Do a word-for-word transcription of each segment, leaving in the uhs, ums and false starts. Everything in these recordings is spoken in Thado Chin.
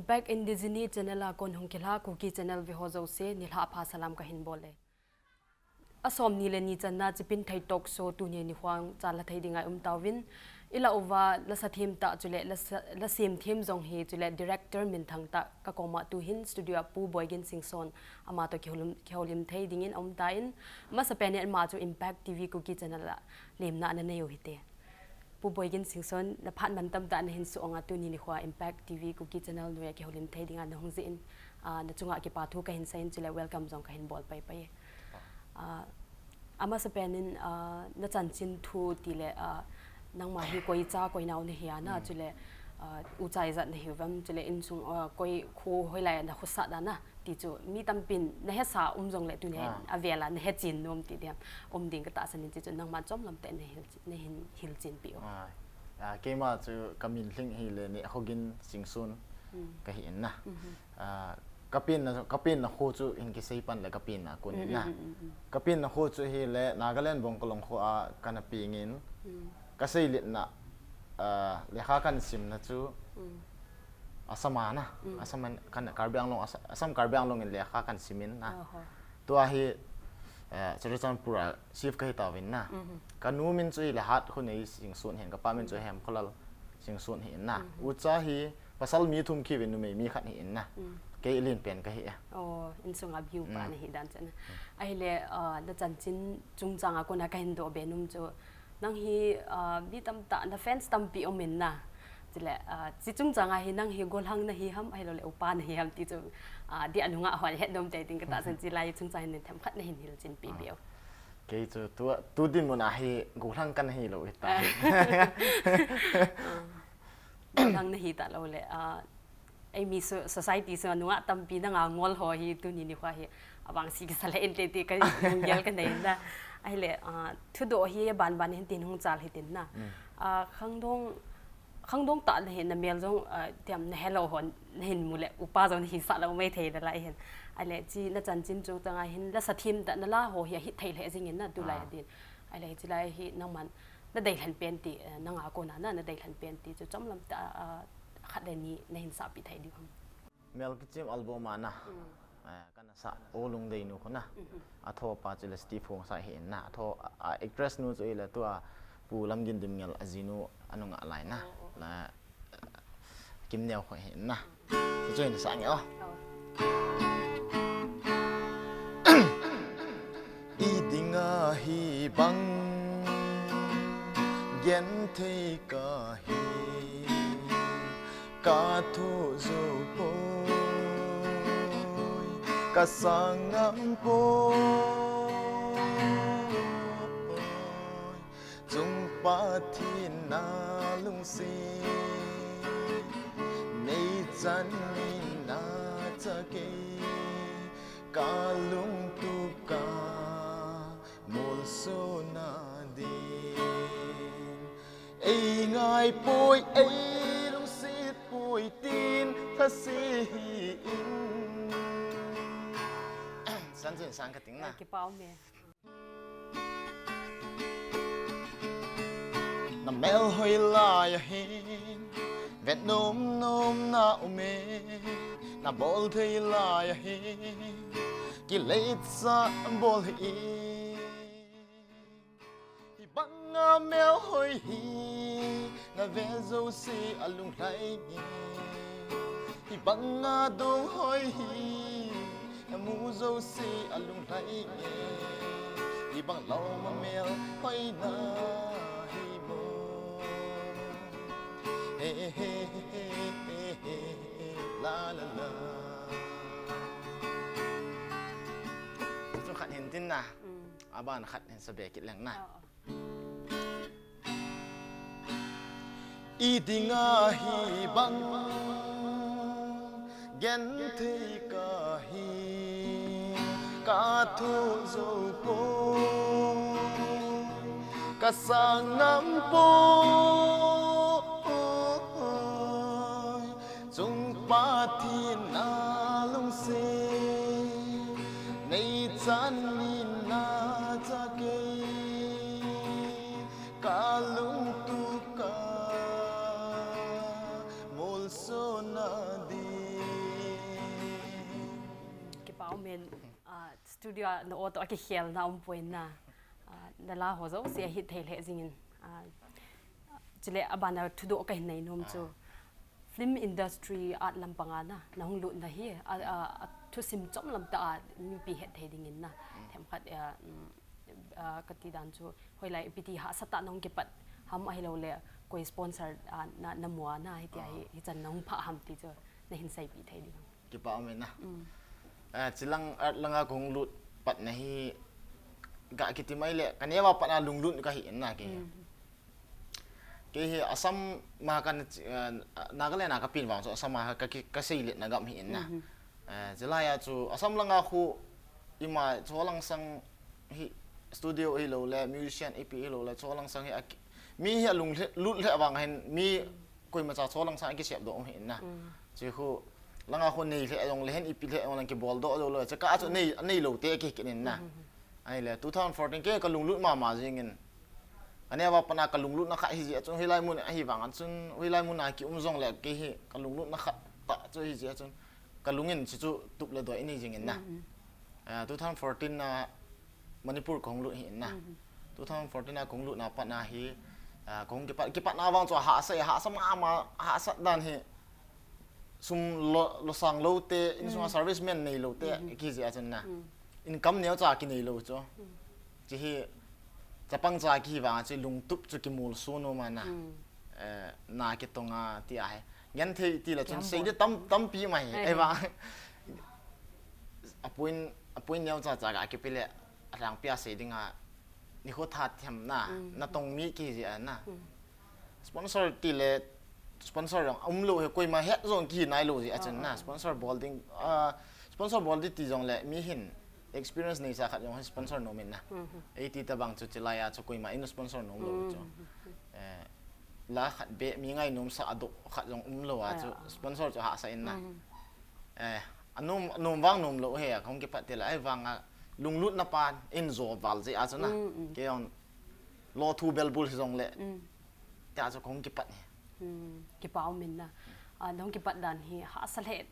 Impact Indigenous Channel a kon hung kila Kuki Channel ve ho jouse, nilhah pha salam kahin bol e. Asom ni le ni channa Chipinthei Talk Show tuni nikho a chalha thei dinga i um tauvin. I la uva la sa themtah chule la sa, la sem them jong hi chule director minthang tah ka koma tuhin studio a Pu Boigin Singson ama toh kihoulim, kihoulim thei dingin a um tan. Masapen in ama chu Impact T V Kuki Channel a lemna ana nei u hite. Pu Boigin Singson, na phat mantam tah na hin suh ong a tuni nikho a Impact T V Kuki Channel noiya kihoulim thei dinga na hung jeh in, ah, na chunga kipa thu kahin seiyin chule welcome jong kahin bol pai pai e. Ah, amasapen in, ah, na chanchin thu tile, ah, nangma hi koi cha koi nao na hi a na, chule, ah, ucha ijat na hi uvem, chule insung, ah, koi kho hoilai na khosah dan a, ti chu mi tampin na hesa um jongle tuni a, ah, avel a na hechen nom ti diam um ding ka tahsan in, chuchu nangman chomlam tah in na hil, na hin hilchen peh u. Ah, ah, keima chu ka min lhing hile Nehkhogin Singson kahi in na. Ah, ka penna, ka penna kho chu hin kisei pan le ka penna kon in na. Ka penna kho chu hile Nagaland Bongkalong kho a kana peng in. Ka seiletna, ah, lekha kana simna chu Assam a na, Assam a kana, Karbi Anglong, Assa-, Assam Karbi Anglong in lekha kana sim in na. Oho. Tua hi, eh, Churachandpur a shift kahi tauvin na. Ka nu min chu hile Hatkhonei Singson hin, ka pa min chu Hemkholal Singson hi in na. Ucha hi pasal mi thum kiuvin numei mi khat hi in na. Kei alen pen kahi e. Oh, insunga biu pa na hi dan chu na. Ahile, ah, na chanchin chungchang a kona kahin doh be nom chu. Nang hi, ah, mi tamtah na fans tampi um in na. Chule, ah, chi chungchang a hi nang hi gollhang na hi ham, ahilouleh upa na hi ham ti chu, ah, dia nunga hon het nom tei ding ka tahsan, chi lai chungchang hin themkhat na hin hilchen peh peh u. Kei chu tu, tu dinmun a hi gollhang kana hi lou hi ta. Ah. Gollhang na hi talou le, ah, eimi so-, society sunga nungah tampi nanga ngol ho hi tuni nikho hi avangse kisa lheh inte ti ka lunggel ka nei na. Ahile, ah, thudoh hi banban hin tin hung chal hitin na. Ah, khangdong, khangdong tah na hin na mel jong, ah, tiam na helou ho na hin mu le upa jong na hisah lou mai thei nalai hin. Ahile chi na chanchin chungchang a hin la sa them tah na la ho hi ahithei lheh jing in na tulai a din. Ahile chi lai hi nangman na deilhen pen ti, eh, nanga kona na, na deilhen pen ti chu chomlam tah, ah, khat le ni na hin sapeh thei diu ham? Mel Kichim album a na. Eh, kana sa O Lungdeinu khu na. Athoh pa chu le Steve Khongsai hi in na. Athoh, ah, actress nu chu hile tua Pu Lamgin Dimngel ajinu anunga lai na. Oh, oh. La, Kimneo khu hi in na. Chu chu hin sa nge o. Oh. I dinga hibang genthei kahi, ka thoh jou poi, ka sang ngam poi. Chung Pathen na lungset, nei chan in na cha kei, ka lungtup a molso na din. Ei ngai poi, ei lungset poi tin, thase hi in. San chun sang ka ting na. Kipa um e. Na melhoi lai ahin, vet nom nom na um e, na bolthei lai ahin, kilecha bol hih in. Hibanga melhoi hi, na ve jouse alunglhai nge. Hibanga donghoi hi, na mu jouse alunglhai nge. Hibang lom a melhoi na hi mo. He, he, he, la, la, la. Chu khat hin tin na. Mm. Aban khat hin sa be kit leng na. Oh, oh. I dinga hibang genthei kahi, ka thoh jou poi, ka sang ngam poi. Chung Pathen na lungset, nei chan in na cha kei, ka lungtup a molso na din. Men, ah, studio a na auto a kikhel na um poi na. Ah, na la ho jouse a hit thei lheh jingin. Ah, chule abana thudoh kahin nei nom chu. Ah. Film industry art lampang a na, na hung lut na hi, a, a, a thusim chom lam tah a mipi het thei dingin na. Mm. Themkhat, ah, um, ah, kati dan chu, hoilai ipi ti hahsa tah na hung kipat ham ahilou le, koi sponsor, ah, na, na mu a na, hiti a hi, ah, hichan na hung phah ham ti chu, na hin seipeh thei ding ham. Kipa um in na. Mm. Eh, chilang art langa kahung lut pat na hi ga kiti mai le, ka neo a pat na lunglut kahi in na kei. Mm. Kei hi Assam ma ka, eh, Nagaland a ka pin vang chu Assam a ka ki, ka seilet na gam hi in na. Mm. Eh, chilai a chu Assam langa khu ima chu lang sang hi studio hilou le musician ipi hilou le chu lang sang hi a ki, mi hi alunglut lheh vang hin mi koima cha chu lang sang a kisep doh um hi in na. Mm. Chu khu langa khu nei lheh jong le hin ipi lheh jong le kibol doh lou le chu ka chu nei, nei lou te ki kin in na. Mm. Ahile two thousand fourteen kei ka lunglut mama jingin. Ka neo a pat na ka lunglut na kha hi jeh a chun hoilai mun ahi vang a chun hoilai mun a ki um jong le kei hi ka lunglut na kha tah chu hi jeh a chun ka lungin chu chu tup le doi in hi jingin na. Mm. Ah, two thousand fourteen na Manipur kahung lut hi in na. Mm. Two thousand fourteen na kahung lut na pat na hi, ah, kahung kipat, kipat na vang chu hahsa, hahsa mama, hahsa dan hi sum lo, losang lou te, insung a serviceman nei lou te, ki jeh a chun na. Mm. Income neo cha ki nei lou chu. Mm. Chi hi, chapang cha ki hi vang a chi lungtup chu ki mul sun u ma na. Mm. Eh, na ki tong a ti a hi. Ngen thei ti la chun sei di tam, tampi mai. Ai, ai vang. A point, a point neo cha cha ga ki pe le, a lang pia sei ding a, ni kho that them na, mm, na tong mi ki jeh a na. Mm. Sponsor ti le, sponsor jong um lou hi koima het jong ki nai lou jeh a chun na. Oh, oh. Sponsor bol ding, ah, sponsor bol di ti jong le, mi hin experience nei sa khat jong hi sponsor nom in na. Mhm. Ei ti ta bang chu chilai a chu koima in sponsor nom lou chu. Mhm. Eh, la khat be mi ngai nom sa a doh khat jong um lou a chu, ah, sponsor chu hahsa in na. Mhm. Eh, a nom, nom vang nom lou hi a, kahung kipat ti le, ai vang a lunglut na pan in jo val jeh a chu na. Mm, mm. Kei jong lo thu bel bul hi jong le. Mm. Tia chu kahung kipat hi. Hmm, kipa um in na. Ah, na hung kipat dan hi, hahsa lheh,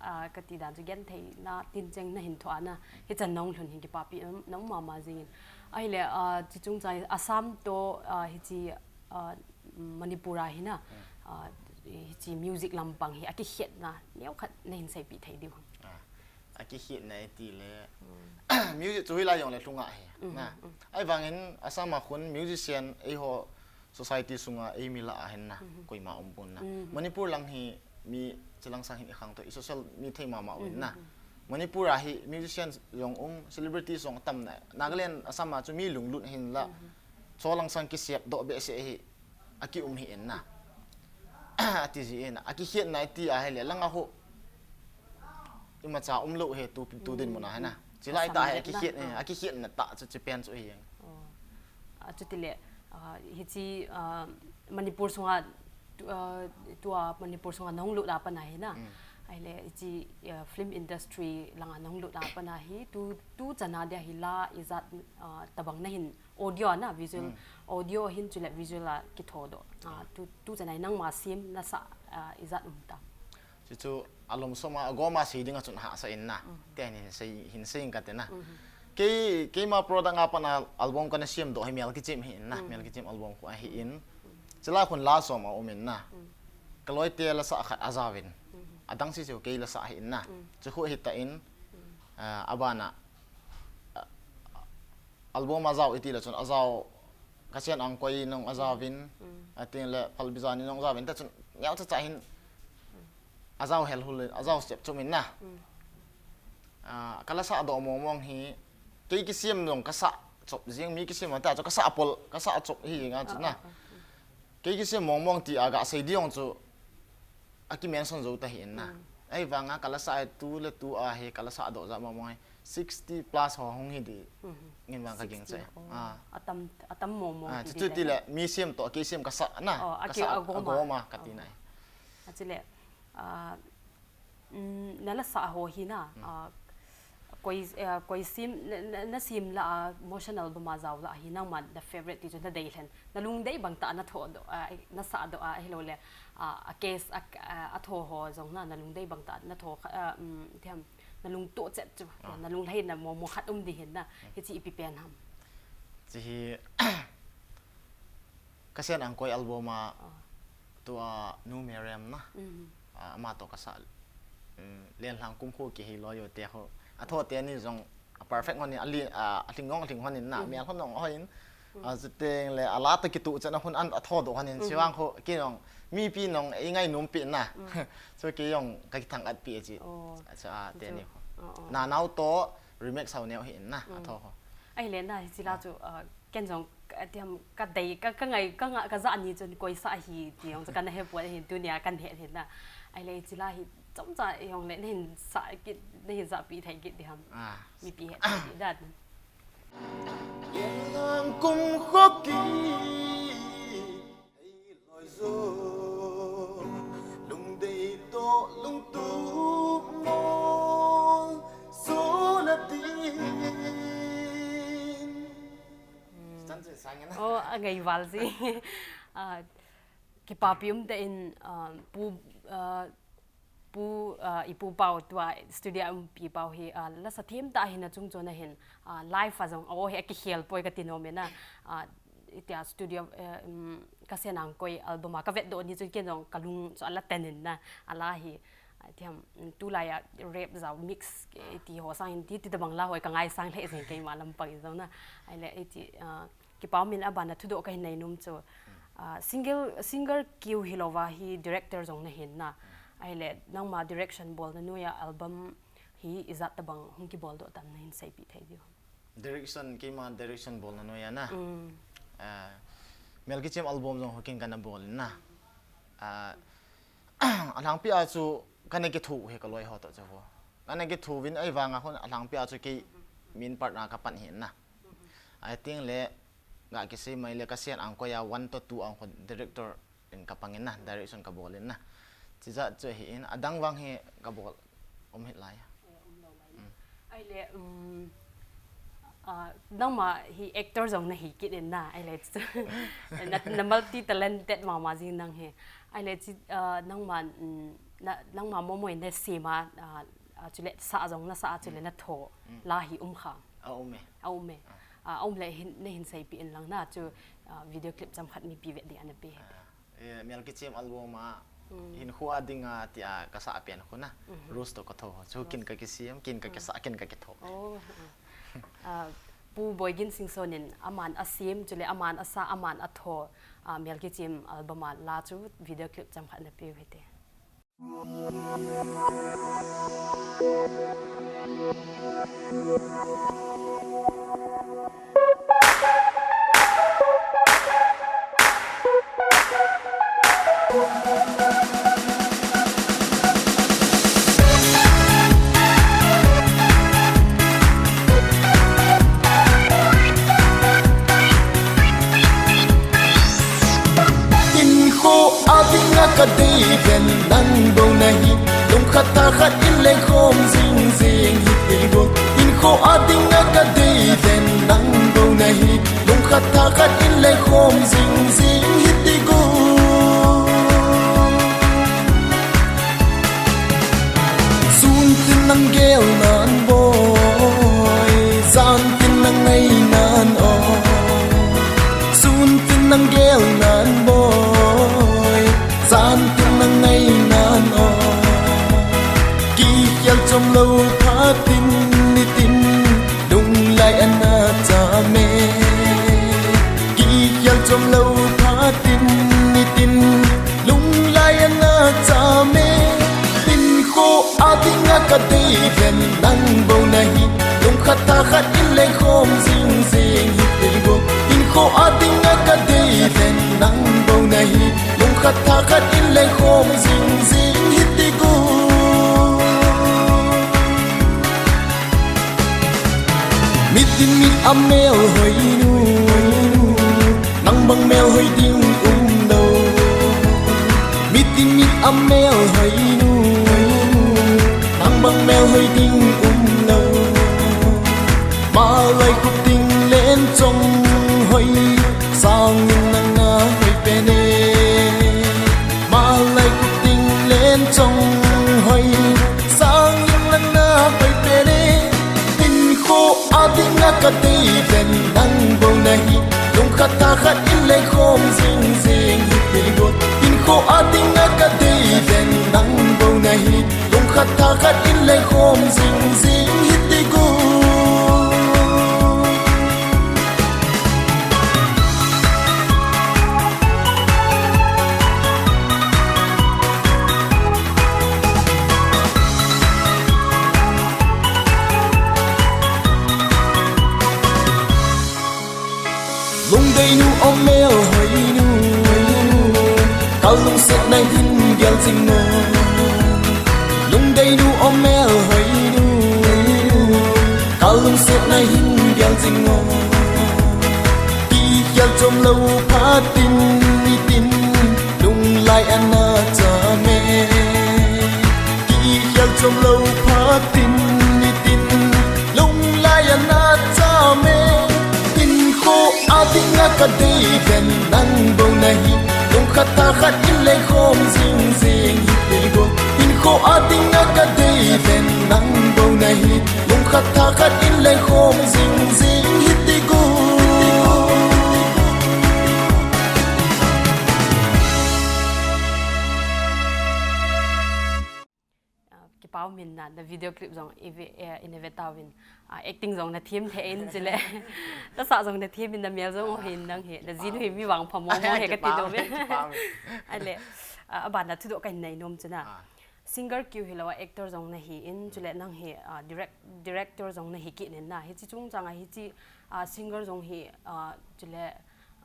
ah, kati dan chu genthei na, tincheng na hin thoh a na, hichan na hung lhun hin kipapi na um mama jingin. Ahile, ah, chi chung chang Assam to, ah, hichi, ah, Manipur a hi na, hmm, ah, hichi music lampang hi, a kikhetna, neo khat na hin seipeh thei diu. Ah. A kikhetna i ti le, mm, music chu hoilai jong le lhung a hi, mm, na. Mm. Ahivangin Assam a khun musician eiho society sunga ei mi lah a hin na, mm, koima um pon na. Mm. Manipur lang hi mi chilang sang hin i khang to, i social mi thei mama uvin na. Mm. Manipur a hi musician jong um, celebrity jong tam na. Nagaland, Assam a chu mi lunglut hin la. Mm. Cholang sang kisep doh behseh hi. A ki um hi in na. A ti ji in, a kikhetna i ti a hi le, langa ho. Imacha um lou hi tu, tu dinmun a hi na. Chilai ta hi a kikhet, eh, a kikhetna ta chu chi pen chu hi. Oh. A chu ti le, ah, hichi, ah, Manipur sunga, tu, ah, tua Manipur sunga na hung lut a pat na hi na. Mm. Ahile, hichi, ah, film industry langa na hung lut a pat na hi, tu, tu chana dia hi la, ijat, ah, tabang na hin Audio a na, visual, mm, audio hin chule visual a kitho doh. Ah, tu, tu chana nangma sem nasa, ah, ijat um ta. Chuchu alom som a, agom a sei ding a chun hahsa in na. Mm. Te hin sei, hin sei in kate na. Mm. Kei, keima product a pat na album kana sem doh hi Mial Kichim hi in na. Mm. Mial Kichim album khu ahi in. Mm. Chulai khun la som a um in na. Mm. Ka loi te la sa khat a jaovin. Mm. Adang sisi kei la sa hi in na. Mm. Chu khu hi ta in. Mm. Ah, abana. Ah, album a jao i ti le chun a jao, Kachen Angkoi nung a jaovin, mm, a ti le Phalbizani nung jaovin, ta chun neo cha cha hin a jao hel hul, a jao step chum in na. Mm. Ah, ka la sa doh mong mong hi, kei kisem jong ka sa chop jing, mi kisem ta chu ka sa pol, ka sa chop hi nga chu na. Ah, ah, ah, mm. Kei kisem mong mong ti a ga sei ding chu, a ki mention jou ta hi in na. Mm. Ahivanga ka la sa tu le tu a hi ka la sa doh ja mong mong hi sixty plus ho hung hi di. Mhm. Ngin vang ka ging che. Sixty, oh. Ah. Atam, atam mong mong. Ah, ti chu di ti le, mi sem to, kei sem ka sa na. Oh, ka sa agom a, agom a ka ti na. A chu le, ah, mm, na la sa ho hi na, mm, ah, Koi, eh, koi sim, na, na, na sim la a, motion album a jao la a hi, nangma na favorite ti chu na dei lhen. Na lungdei bang tah a na thodoh, ah, na sahdoh a, ahilou le, ah, a case a, a, a tho ho jong na, na lungdei bang tah a na tho kha, ah, um, thiam, na lungtoh chet chu, Ah. na lunglhaina momo khat um di hin na, hichi ipi pen ham. Chi hi, Ka Sen Angkoi album a, Ah. tua Nu Miriam na. Mm. Ah, ama toh ka sa, mm, Lenlhang Kumkho Kiheiloi Yo te ho. A tho teni jong a perfect hon in, a li, ah, a lhing hon, a lhing hon in na, Mm. mel hon jong hoi in. Mm. Ah, chuteng le, a la toh kituh chan a hon an a thodoh hon in, Mm. chuvang ho, kei jong, mipi jong, i ngainom pi na. Mm. Chu kei jong, ka kithang-at pi a chi. Oh. Chu a Chu. teni ho. Oh, oh. Na nau toh, remix hao neo hi in na, a Mm. tho ho. Ahile na, hichi la Ah. chu, ah, Ken jong, ka, tiam, ka dei, ka, ka ngai, ka nga, ka ja ni chun koi sa hi, ti jong, ka na he pon hin, tunia kan he hin na. Ahile, hichi la hi, chomcha jong le, na hin sa kit, na hin ja pi thei kit di ham. Ah. Mipi he thei kit dan. Lenlhang Kumkho Kiheiloi Yo, lungdei toh lungtup mo, so na din. Hmm. Chan chan sang na. Oh, a ngaival si. Ah, kipapi um tah in, ah, pu, ah, pu, ah, i pu pau tua studio a um pi pau hi, ah, lasa thim tah hi na chung chon a hin, ah, live a jong, oh, hi a kikhel poi ka ti nom e na, ah, itia studio, eh, um, Ka Sen Angkoi album a ka vetdoh ni chun ken jong ka lung chu a la ten in na, a la hi, ah, tiam, um, tulai a rap jao mix, eh, ti ho sang in ti, ti tabang la hoi ka ngaisang lheh jeng keima lampang in jong na, ahile, iti, ah, Kipa um in, aban a thudoh kahin nei nom chu, ah, single, singer keu hilou va hi director jong nahin na. Ahile, nangma direction bolna noiya album hi ijat tabang hung kibol doh tam nahin seipeh thei diu. Direction, keima direction bolna noiya na. Mm. Ah, Melkichem album jong ho ken kana bol in na. Ah, alangpi a chu kana kitho hi kaloi ho toh chu ho. Kana kitho vin ahivanga hon alangpi a chu kei main part na kapan hi na. Ahi teng le, ga kisei mai le Ka Sen Angkoi a one to two ang ho director in kapang in na, direction kabol in na. Chijat chu ahi in, adang vang hi kabol um hih lai. Eh, um lou lai. Mm. Ahile, um, ah, nangma hi actor jong nahi kit in na, ahile chu. Na, na multi talented mama jing nang hi. Ahile chu, ah, nangma, um, na, nangma momo in nasem a, ah, ah, chule sa jong nasa a chule Mm. natho Mm. la hi um kha. A um e. A um e. Ah. Ah, a um le hin, nahin seipeh in lang na chu, ah, video clip chomkhat mipi vet ding ana pe. Ah, eh, Melkichem album a Mm. hinkho a dinga tia kasah pen khu na. Mhm. Rose toh katho. Chu Rose. Ken kakisem, ken Mm. kakisah, ken kakitho. Oh, ah. Ah, Pu Boigin Singson in aman asem, chule aman asa, aman atho, ah, Melkichem album a la chu video clip chomkhat napeu hite. Hinkho a dinga kadei ven nang bou nahi, lungkhat thakhat in lengkhom jing jing hiti bou. Hinkho a dinga kadei ven nang bou nahi, lungkhat thakhat in lengkhom jing jing hiti bou. Sun tin nang gel nan boi, jan tin nang ngai nan o. Sun tin nang gel nan boi, jan tin nang ngai nan o. Kikhel chom lou phat in nitin, lunglai ana cham e. Kikhel chom lou phat in nitin, lunglai ana cham e. Hinkho a dinga kadei ven nang bou nahi, lungkhat thakhat in lengkhom jing jing hiti bou. Hinkho a dinga kadei ven nang bou nahi, lungkhat thakhat in lengkhom jing jing hiti bou. Mitin mi a mel hoi nu, nang bang mel hoi ding um lou. Mitin mi a mel hoi nu, nang bang mel hoi ding um lou. Malai kuting len chong hoi, sangin nang na hoi pene. Malai kuting len chong hoi, sangin nang na hoi pene. Hinkho a dinga ka dei ven nang bou nahi, lungkhat thakhat in lei khom jing jing hi ti go. Hinkho a dinga ka dei ven nang bou nahi, lungkhat thakhat in lei khom jing jing hi ti go. Lungdei nu, o mel hoi nu, ka lungset na hin gel jing nu. Lungdei nu, o mel hoi nu, ka lungset na hin gel jing nu. Kikhel chom lou phat in nitin, lunglai ana cham e. Kikhel chom lou phat in nitin, lunglai ana cham e. Hinkho a dinga ka dei ven nang bou nahi, lungkhat thakhat in lei khom jing jing hi ti go. Hinkho a dinga ka dei ven nang bou nahi, lungkhat thakhat in lei khom jing jing hi ti go. Ah, kipa um in na, na video clip jong i ve, eh, i na ve tauvin. Ah, acting jong na them thei in chule. Lasa jong na them in, na mel jong u hin nang hi. Na jinu hi mi vangpha mo mo hi ka ti nom e. Kipa um in. Ale, ah, aban na thudoh ka hin nei nom chu na. Ah. Singer kiu hilou a, actor jong na hi in, chule nang hi, ah, direct-, director jong na hi kit in na. Hiche chungchang a hiche, ah, singer jong hi, ah, chule,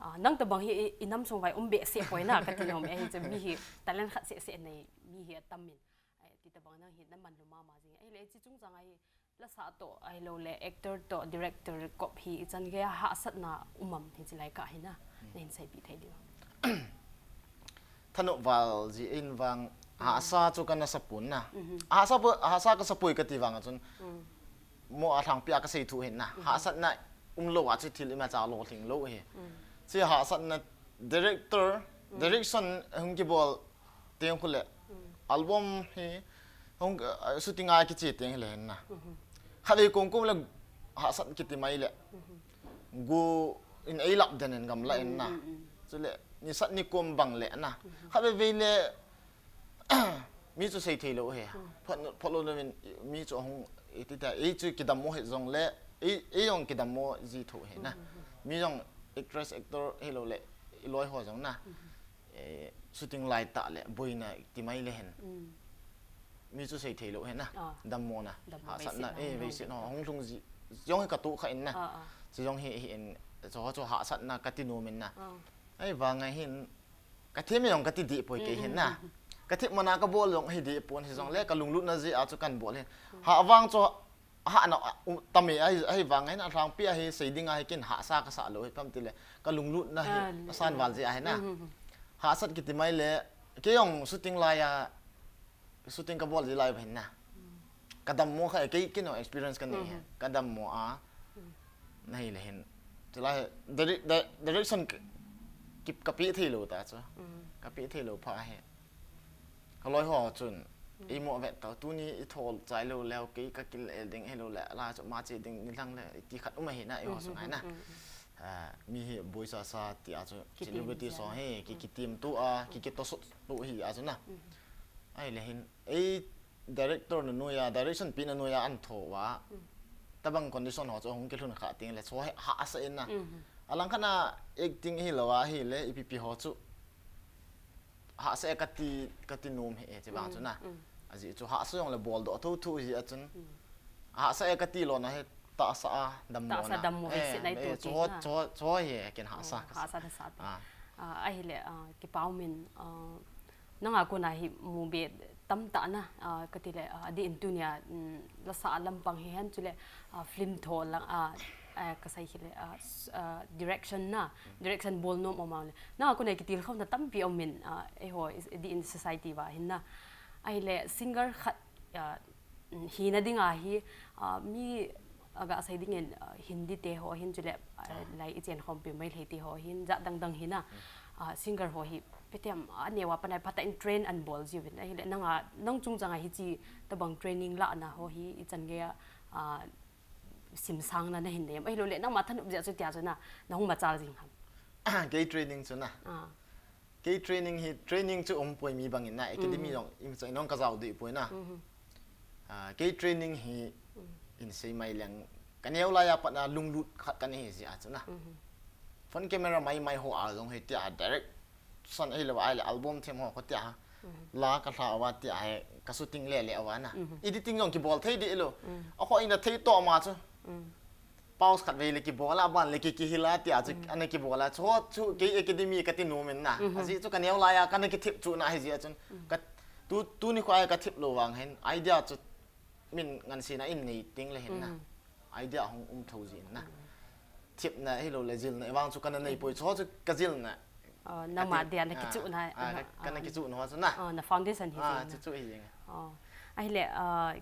ah, nang tabang hi i, i nam sung vai um behseh poi na ka ti nom e, hiche mi hi talent khat seh seh nei mi hi atam in. Ai, ti tabang nang hi na manlu mama jing. Ahile hiche chungchang a hi lasa toh, ahilou le actor toh director kop hi ichan gei a hahsatna um am hiche lai kah hi na, na hin seipeh thei diu ham? Thanop val ji in vang, hahsa chu ka na sa pon na. Mhm. Hahsa po, hahsa ka sa poi ka ti vang a chun. Mm. Mo a lhangpi a ka sei thu hin na. Mhm. Hahsatna um lou a chu thil imacha lolhing lou hi. Mm. Chu hahsatna director, mm, direction hung kibol teng khu le, mm, album hi hung, ah, shooting a kiche teng hi le hin na. Mhm. Khatvei kong kong le hahsat kiti mai le. Mhm. Gu in ei lap den in gamla in na. Mm, mm, mm. Chule ni sat ni kom bang le na. Mhm. Khatvei vei le mi chu sei thei lou hi. Mm. Phot, phot lou na min mi chu hung i ti ta, ei chu kidam mo hi jong le, ei, ei jong kidam mo ji tho hi na. Mm, mm, mm. Mi jong actress, actor hilou le, i loi ho jong na. Mhm. Eh, shooting lai tah le, boina ti mai le hin. Mm. Mi chu sei thei lou hin na. Ah. Dammo na. Dammo, hahsatna, veisetna, eh, hung veisetna, hung lhung ji, jong hi ka tu kha in na. Ah, ah. Chu jong hi, hi in, chu, chu hahsatna ka ti nom in na. Ah. Ai, vang a hin, ka them jong ka ti dih poi kei hin na. Mm, mm, mm. Ka them mana ka bol jong hi dih pon hi jong le, ka lunglutna jeh a chu kan bol hin. Mm. Hah vang chu, hahna, uh, tam e, ahi, ahi vang a hin, a lhangpi a hi sei ding a hi kin hahsa ka sa lou hi, pam ti le, ka lunglutna hi, ah, asan val jeh a hi na. Mm, mm, mm. Hahsat kiti mai le, kei jong shooting lai a, shooting ka bol ji lai va hin na. Mm. Ka dammo kha, kei kin jong experience ka nei hi. Mm. Ka dammo a, mm, na hi le hin. Chulai hi, dire-, di-, direction ki, ki, ka pe thei lou ta chu. Mm. Ka pe thei lou pha hi. Ka loi ho chun, mm, i mo vet tau, tuni i thol chai lou leu, kei ka kil el ding hilou le, la chu ma che ding ni lang le, i ti khat um ahi na, i ho sung hai na. Mm, mm, mm, mm. Ah, mi hi boi sa sa ti a chu, celebrity so hi, ki, mm, ki team tu a, ki, ki to so tu hi a chu na. Mm. Ai le hin, ei director na noi a, direction pi na noi a an tho va. Mm. Tabang condition ho chu hung kilhun kha ting le, so hi hahsa in na. Mm. Alang khat na acting hilou a hi le, ipi pi ho chu. Hahsa e ka ti, ka ti nom hi e, chi vang chu na. Mm, mm. Ajeh chu hahsa jong le bol doh tho tho hi a chun. Mm. Hahsa e ka ti lou na hi tahsa a dammo na. Tahsa dammo hi, eh, se nai eh, tu chu ti ho, na. Chu ho, chu ho hi kin hahsa, oh, ka sa. Hahsa na sa ti. Ah. Ah, ahile, ah, kipa um in, ah, nang a kon a hi mu be tam tah na, ah, ka ti le, ah, adih in tunia, mm, lasa lampang hi hen chule, ah, film tho lang, ah, eh, ka sei hi le, ah, s-, ah, direction na, direction bol nom um a le. Nang a kon a kitil khom na tampi um in, ah, eiho is, adih in society va hin na. Ahile singer khat, ah, hina ding a hi, ah, mi, aga sei dingin, ah, Hindi te ho hin chule, ah, lai i chen khompi Meitei te ho hin jat dang dang hina, ah, singer ho hi petem a neo a pat a phatah in train ana bol jiuvin ahile nanga nang chungchang a hichi tabang training lahna ho hi ichan gei a, ah, simsangna nahin nei em? Ahilou le nangma thanop jeh chu tia chu na, nahung machal jing ham? Kei training chu na. Ah. Kei training hi, training chu umpoi mi bangin na, academy jong, im chu inong ka jao dih poi na. Ah, kei training hi, in sei mai leng, ka neo lai a pat na lunglut khat ka nei hi jeh a chu na. Phone camera mai mai ho a jong hi tia direct son ahilou ahile album them ho kho tia. La ka hla uva tia hi, ka shooting le le uva na. Editing jong kibol thei dih lou. A kho ina thei to ma chu. Pause khat vei le kibol a, ban le ki, kihil a tia chu, ana kibol a. Chu, chu kei academy ka ti nom in na. Ajeh chu ka neo lai a, kana kithip chu na hi jeh a chun. Ka, tu, tuni kho a ka thip lou vang hin, idea chu min ngan sina in nei ting le hin na. Idea hung um tho jin na. Thipna hilou le jilna, vang chu kana nei poi chu, chu ka jilna. Oh, nangma dia na kichuhna, ah, ah, ka, kana kichuhna chu na. Oh, na foundation hi jing na. Chu, chu hi jing. Oh. Ahile, ah,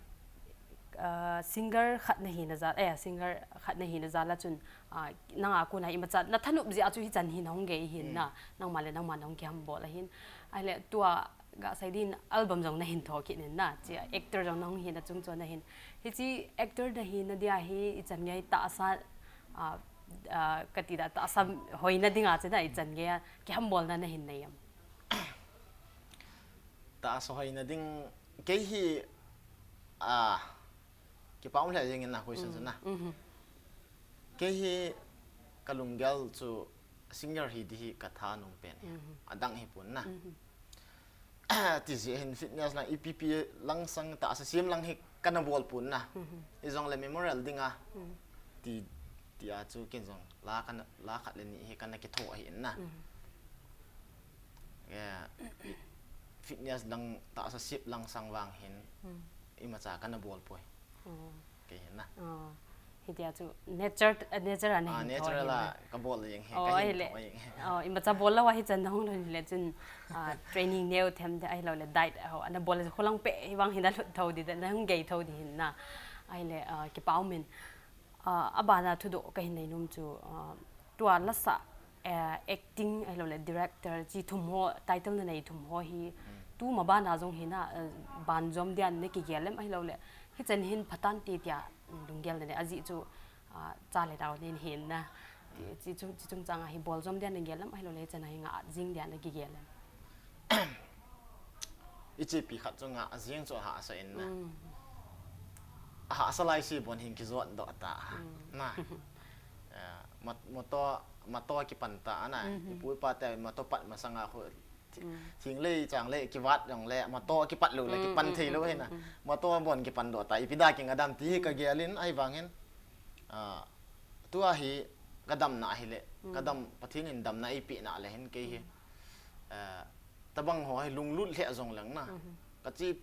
ah, singer khat na hina jal, eh, singer khat na hina jal a chun, ah, nanga kona imacha na thanop jeh a chu hichan hi nahung gei hin na, nangma le nangma nahung kihambol ahin. Ahile, tua ga sei din album jong nahin tho kit in na, chi actor jong nahung hina chung chon nahin. Hichi actor na hina dia hi ichan gei tahsa, ah, ah, kati da tahsa hoina dinga chu na ichan gei a kihambolna nahin nei em? Tahsa hoina ding kei hi, ah, kipa um lheh jeng in na question chu na. Kei hi ka lunggel chu singer hi di hi ka tha nom pen hi. Adang hi pon na. Ti jeh hin fitness lang, ipi pi lang sang tahsa sem lang hi kana bol pon na. Ijong le memorial dinga. Ti, tia chu ken jong la kana, la khat le ni hi kana kitho ahi in na. Yeah. Fitness lang, tahsa sep lang sang vang hin, imacha kana bol poi. Oh. Kei hin na. Oh. Hitia chu nature, eh, nature a nahin tho hin na. Ah, natural a ka bol jeng hi, ka hin tho jeng hi. Oh, imacha bol lou a hichan nahung lhun le chun, ah, training neo them te ahilou le diet ho, ana bol le kholang pe hi vang hin na lut tho di, nahung gei tho di hin na. Ahile, ah, kipa um in. Ah, abana thudoh kahin nei nom chu, ah, tua lasa, eh, acting ahilou le director chi thum ho, title na nei thum ho hi, tuma bana jong hi na, eh, banjom dia na kigel em ahilou le, hichan hin phatante tia, mm, lunggel na nei, ajeh chu, ah, cha le nao nei hin na. Chi, chi chung, chi chungchang a hi boljom dia na gel em ahilou le, hichan a hi ngah jing dia na kigel em? Ichepi khat chu ngah jeng chu ahahsa in na. Ahahsa lai se bon hin kijot doh ta. Na. Eh, mat-, motor, motor kipan ta na. Ipu ipa te motor pat masanga khu thi-, thinglei changlei kivat jong le, motor kipat lou le kipan thei lou hi na. Motor bon kipan doh ta. Ipi da kinga dam ti hi ka gel in ahivang hin. Ah, tua hi ka damna ahile, ka dam, Pathen in damna eipeh na le hin kei hi. Ah, tabang ho hi lunglut lheh jong leng na. Ka chi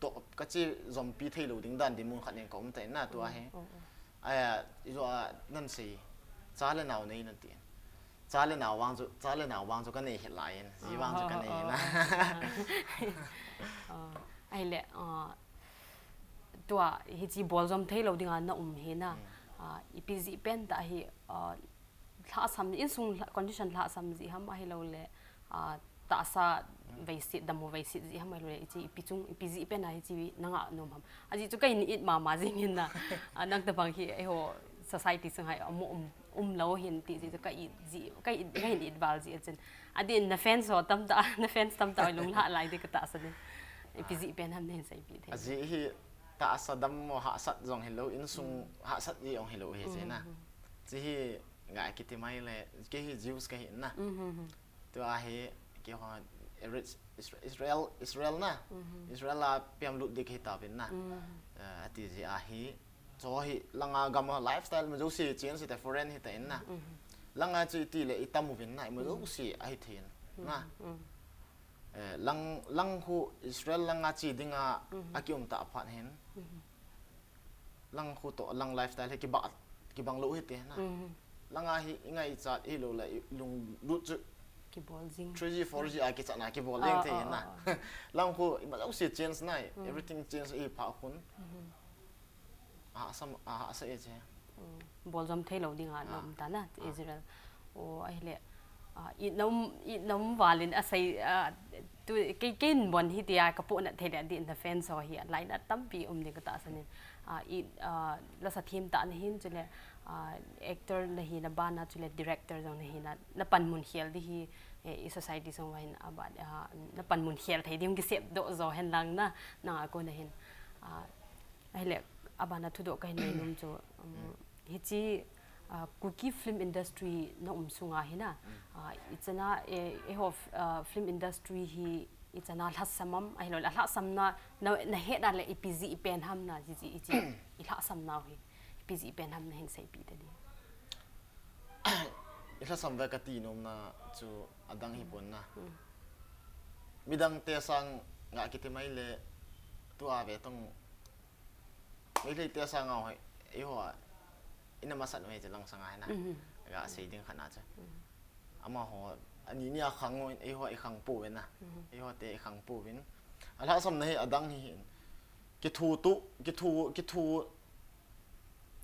doh, ka chi jompi thei lou ding dan dinmun khat in ka um ta in na tua hi. Aya, ijo a nan sei, cha le nao nei nan ti. Cha le nao vang chu, cha le nao vang chu ka nei hih lai in, ji vang chu ka nei in na. Ahile, ah, tua hichi boljom thei lou dinga na um hi na, ah, ipi jeh pen tah hi, ah, lhasam, insung lha-, condition lhasam jeh ham ahilou le, ah, tahsa veiset, dammo veiset jeh ham ahilou le, hichi ipi chung, ipi jeh pen a hichi na ngah nom ham? Ajeh chu ka in it mama jing in na, ah, nang tabang hi, eiho society sung hai, um, um, um lou hin ti jeh chu ka it jeh, ka it, ka in it val jeh a chun. Adin na fans ho tamtah, na fans tamtah lung lha lai di ka tahsan in. Ipi jeh pen ham na hin seipi thei? Ajeh hi tahsa dammo hahsat jong hilou, insung hahsat jeh jong hilou hi jeh na. Chi hi ngai kiti mai le, kei hi Jews ka hi na. Tua hi, keiho Eretz Isra-, Israel, Israel na. Israel a piam lut di ka hi tauvin na. Eh, ati jeh a hi, Chu hi langa gam a lifestyle ima jouse change hita, foreign hita in na. Langa chu iti le itam uvin na, ima jouse ahi thei in na. Eh, lang, lang khu Israel langa che dinga akium ta phat hin. Lang khu toh, lang lifestyle hi kibang, kibang lou hite na. Langa hi ingaichat hilou le ilunglut chu kibol jing. Three G, four G a kichatna kibol jing thei na. Lang khu ima jouse change na, everything change ahi phat khun. Ahahsa, ahahsa e che. Boljom theilou dinga na um ta na, Israel. O, ahile, ah, i na um, i na um valin asei, ah, tu, kei, kei in bon hitia ka pohnat thei le di na fans ho hi, lainat tampi um ding ka tahsan in. Ah, i, ah, lasa themtah na hin chule, ah, actor na hina bana chule director jong na hina, na panmun khel di hi, eh, i society sung uva hin, ah, ba, ah, na panmun khel thei ding kisep doh jo hen lang na, nanga kona hin. Ah, ahile, abana thudoh kahin nei nom chu, um, hiche, ah, Kuki film industry na um sunga hina, ah, ichana, eh, eiho, ah, film industry hi ichana lhasam am, ahilou le, alhasam na, na, na het a le ipi jeh pen ham na, ji, ji, i lhasam nau hi, ipi jeh pen ham na hin seipeh ta di. I lhasam ve kati nom na chu adang hi pon na. Midang te sanga kiti mai le, tua ve tong Meitei te sanga hoi, eiho a, ina masat uve che lang sanga hina. Ga sei ding khat na che. Amaho, ani ni a khang uve, eiho i khang pouvin na. Eiho te i khang pouvin. Alhasam na hi adang hi hin. Kithu tu, kithu, kithu,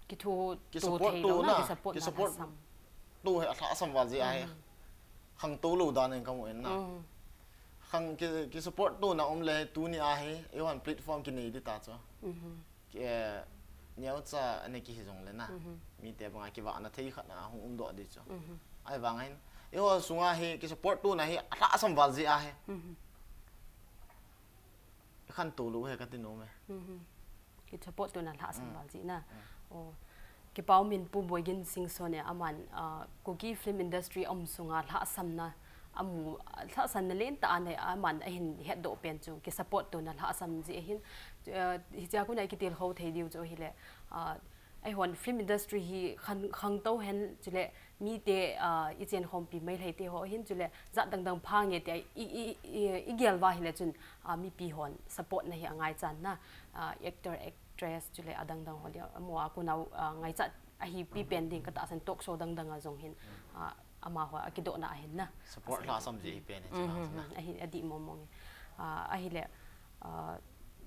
Kithu, ki support tu na, ki support tu hi alhasam val jeh ahi. Khangtou lou dan in kamu in na. Khang ki, ki support tu na um le tuni ahi, eihon platform kinei di ta chu. Ki, eh, neocha ani kihi jong le na. Mite banga kivahna thei khat na hung umdoh di chu. Ahivangin, eiho sunga hi ki support tu na hi alhasam val jeh ahi. Khantou lou he kati nom e. Ki support tu na lhasam val jeh na. O, kipa um in Pu Boigin Singson e aman, ah, Kuki film industry um sunga lhasam na, amu, lhasam na lentah a nei aman ahin hetdoh pen chu ki support tu na lhasam jeh ahin, ah, hichea kona i kitilkhou thei diu chu ahile, ah, eihon film industry hi khang, khangtou hen chule mite, ah, i chenkhompi Meitei te ho hin chule jat dang dang pha nge tia i, i, i, i gel uva ahile chun, ah, mipi hon support na hi angaichan na, ah, actor, actress chule adang dang ho dia, amaho a kona, ah, ngaichat ahi pi pen ding ka tahsan talk show dang dang a jong hin, ah, amaho a kidohna ahin na. Support lhasam jeh hi pen e chu na. Ahi, adih mong mong e. Ah, ahile, ah,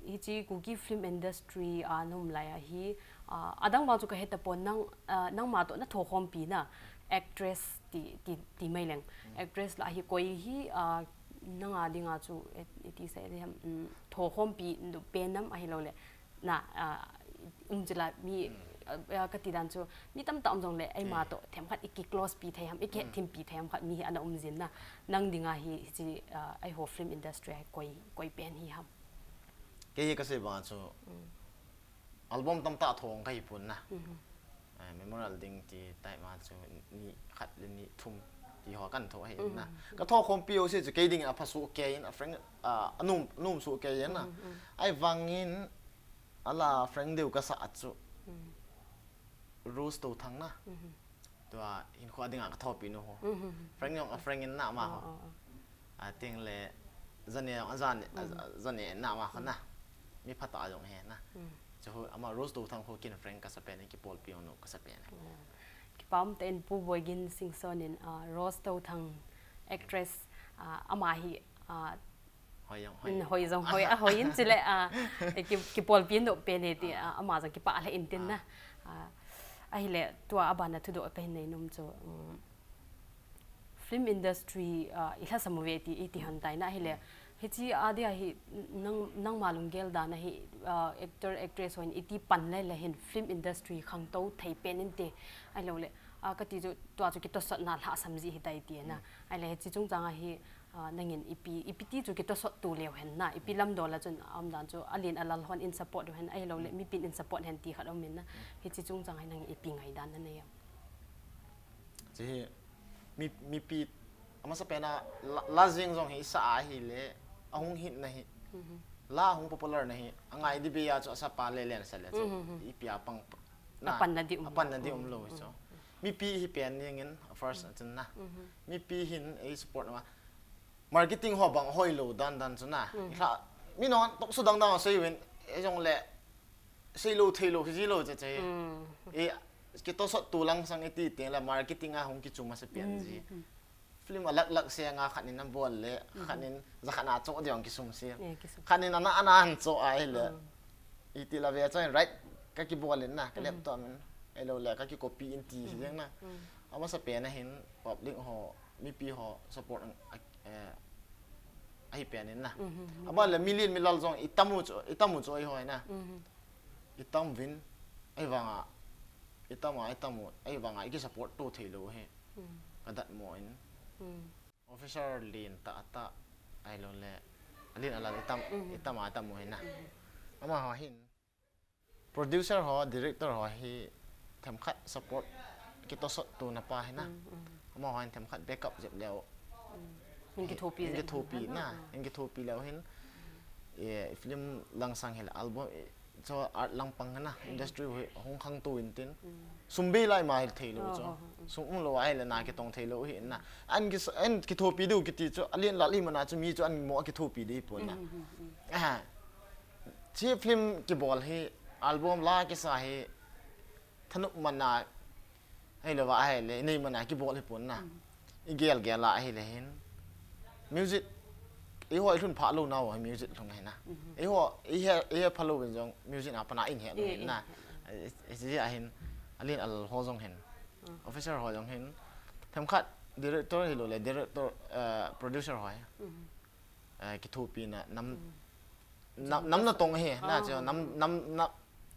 hiche Kuki film industry a na um lai a hi, ah, adang vang chu ka he tapon nang, ah, nangma toh na thokhompi na actress ti, ti, ti mai leng. Actress lah hi koi hi, ah, nanga dinga chu, eh, iti sei di ham, um, thokhompi nu pen nam ahilou le. Na, ah, um chula mi, ah, ah, kati dan chu, mi tamtah um jong le, eima toh themkhat i ki close pi thei ham, i kihet thim pi thei ham khat mi hi ana um jin na. Nang dinga hi, hiche, ah, eiho film industry a hi koi, koi pen hi ham. Kei hi ka sei banga chu, album tamtah thong kahi pon na. Eh, memorial ding ti type ma chu ni khat le ni thum ti ho kan tho ahi na. Ka thokhompi ho se chu kei dingin apha soh kei in, a friend, ah, anom, anom soh kei in na. Ahivangin, ala friend deu ka sah chu. Rose Touthang na. Tua hinkho dinga ka thopi nu ho. Friend jong a friend in na amaho. Ateng le, jane jong a jane, jane na amaho na. Mi phatah jong ahi na. Chu ho ama Rose Touthang ho kin friend ka sa pen, kipolpi nu ka sa pen. Kipa um tah in Pu Boigin Singson in, ah, Rose Touthang actress, ah, ama hi, ah, hoi jong hoi, hoi jong hoi, ahoi in chule, ah, ki, kipolpi nu pen e ti, ah, ama jong kipah lheh in tin na. Ah, ahile tua abana thudoh kahin nei nom chu, um, film industry, ah, i lhasam uve ti, iti hon tai na ahile. Hiche a dia hi nang, nangma lunggel dan a hi, ah, actor, actress hon iti pan le le hin film industry khangtou thei pen inte. Ahilou le, ah, kati chu tua chu kitosotna lhasam jeh hitai ti na. Ahile hiche chungchang a hi, ah, nangin ipi, ipi ti chu kitosot tu leu hen na, ipi lamdol a chun, a um dan chu, alen alal hon in support u hen, ahilou le, mipin in support hen ti khat um in na, hiche chungchang hi nangin ipi ngaidan na nei am? Hiche hi, mi, mipi, amasa pen a, la, la jeng jong hi sa ahile, ahung hit na hi, la ahung popular na hi, angai di bei a chu asapa le len sa le chu, ipi a pang, na, apanna di um, apanna di um lou chu. Mipi hi pen dingin, first a chun na. Mipi hin ei support na. Marketing ho bang hoilou dan dan chu na. Hla, mi non talk show dang dang a sei uvin, ei jong le, seilou theilou, kijilou che che. E, kitosot tu lang sang iti teng le marketing a hung kichu masa pen ji. Film a lak lak se nga khat in abol le, khat in jakhat na cho diang kisum se. Khat in ana ana an cho ahile. Iti la ve chun right ka kibol in na, ka laptop in. Ahilou le ka kicopy in ti hi jeng na. Amasa pen a hin public ho, mipi ho support a, eh, ahi pen in na. Ama le million milal jong i tam u chu, i tam u chu ahi hoi na. I tam vin, ahi vanga, i tam a, i tam u, ahi vanga, i ki support to thei lou hi. Ka dat mo in. Officer lin ta ta, ahilou le, alin alal i tam, i tam a, i tam u hi na. Ama ho hin. Producer ho, director ho hi themkhat support kitosot tuna pa hi na. Amaho hin themkhat backup jep leu. Min kithopi, min jep kithopi na, min kithopi leu hin. E, film lang sang hel album, e, cho art lang pang na, industry hi hung khang tu in tin. Sum bei lai ma hel thei lou cho. Sum um lou ahile na kitong thei lou hi na. An ki, an kithopi diu kiti cho, alin lal hi mana cho mi cho an mo kithopi di pon na. Ah. Chi film kibol hi, album la kisa hi, thanop mana, ahilou va ahile, nei mana kibol hi pon na. I gel gel a ahile hin. Music, i hoi lhun pha lou nau, music lhung hi na. I ho, i he, i he pha lou vin jong, music na pana in he lou hin na. I, i, i, ahin, alin al ho jong hin. Officer ho jong hin. Themkhat, director hilou le, director, eh, producer ho hi. Eh, kithopi na nam, nam, nam na tong hi na, cho nam, nam, na,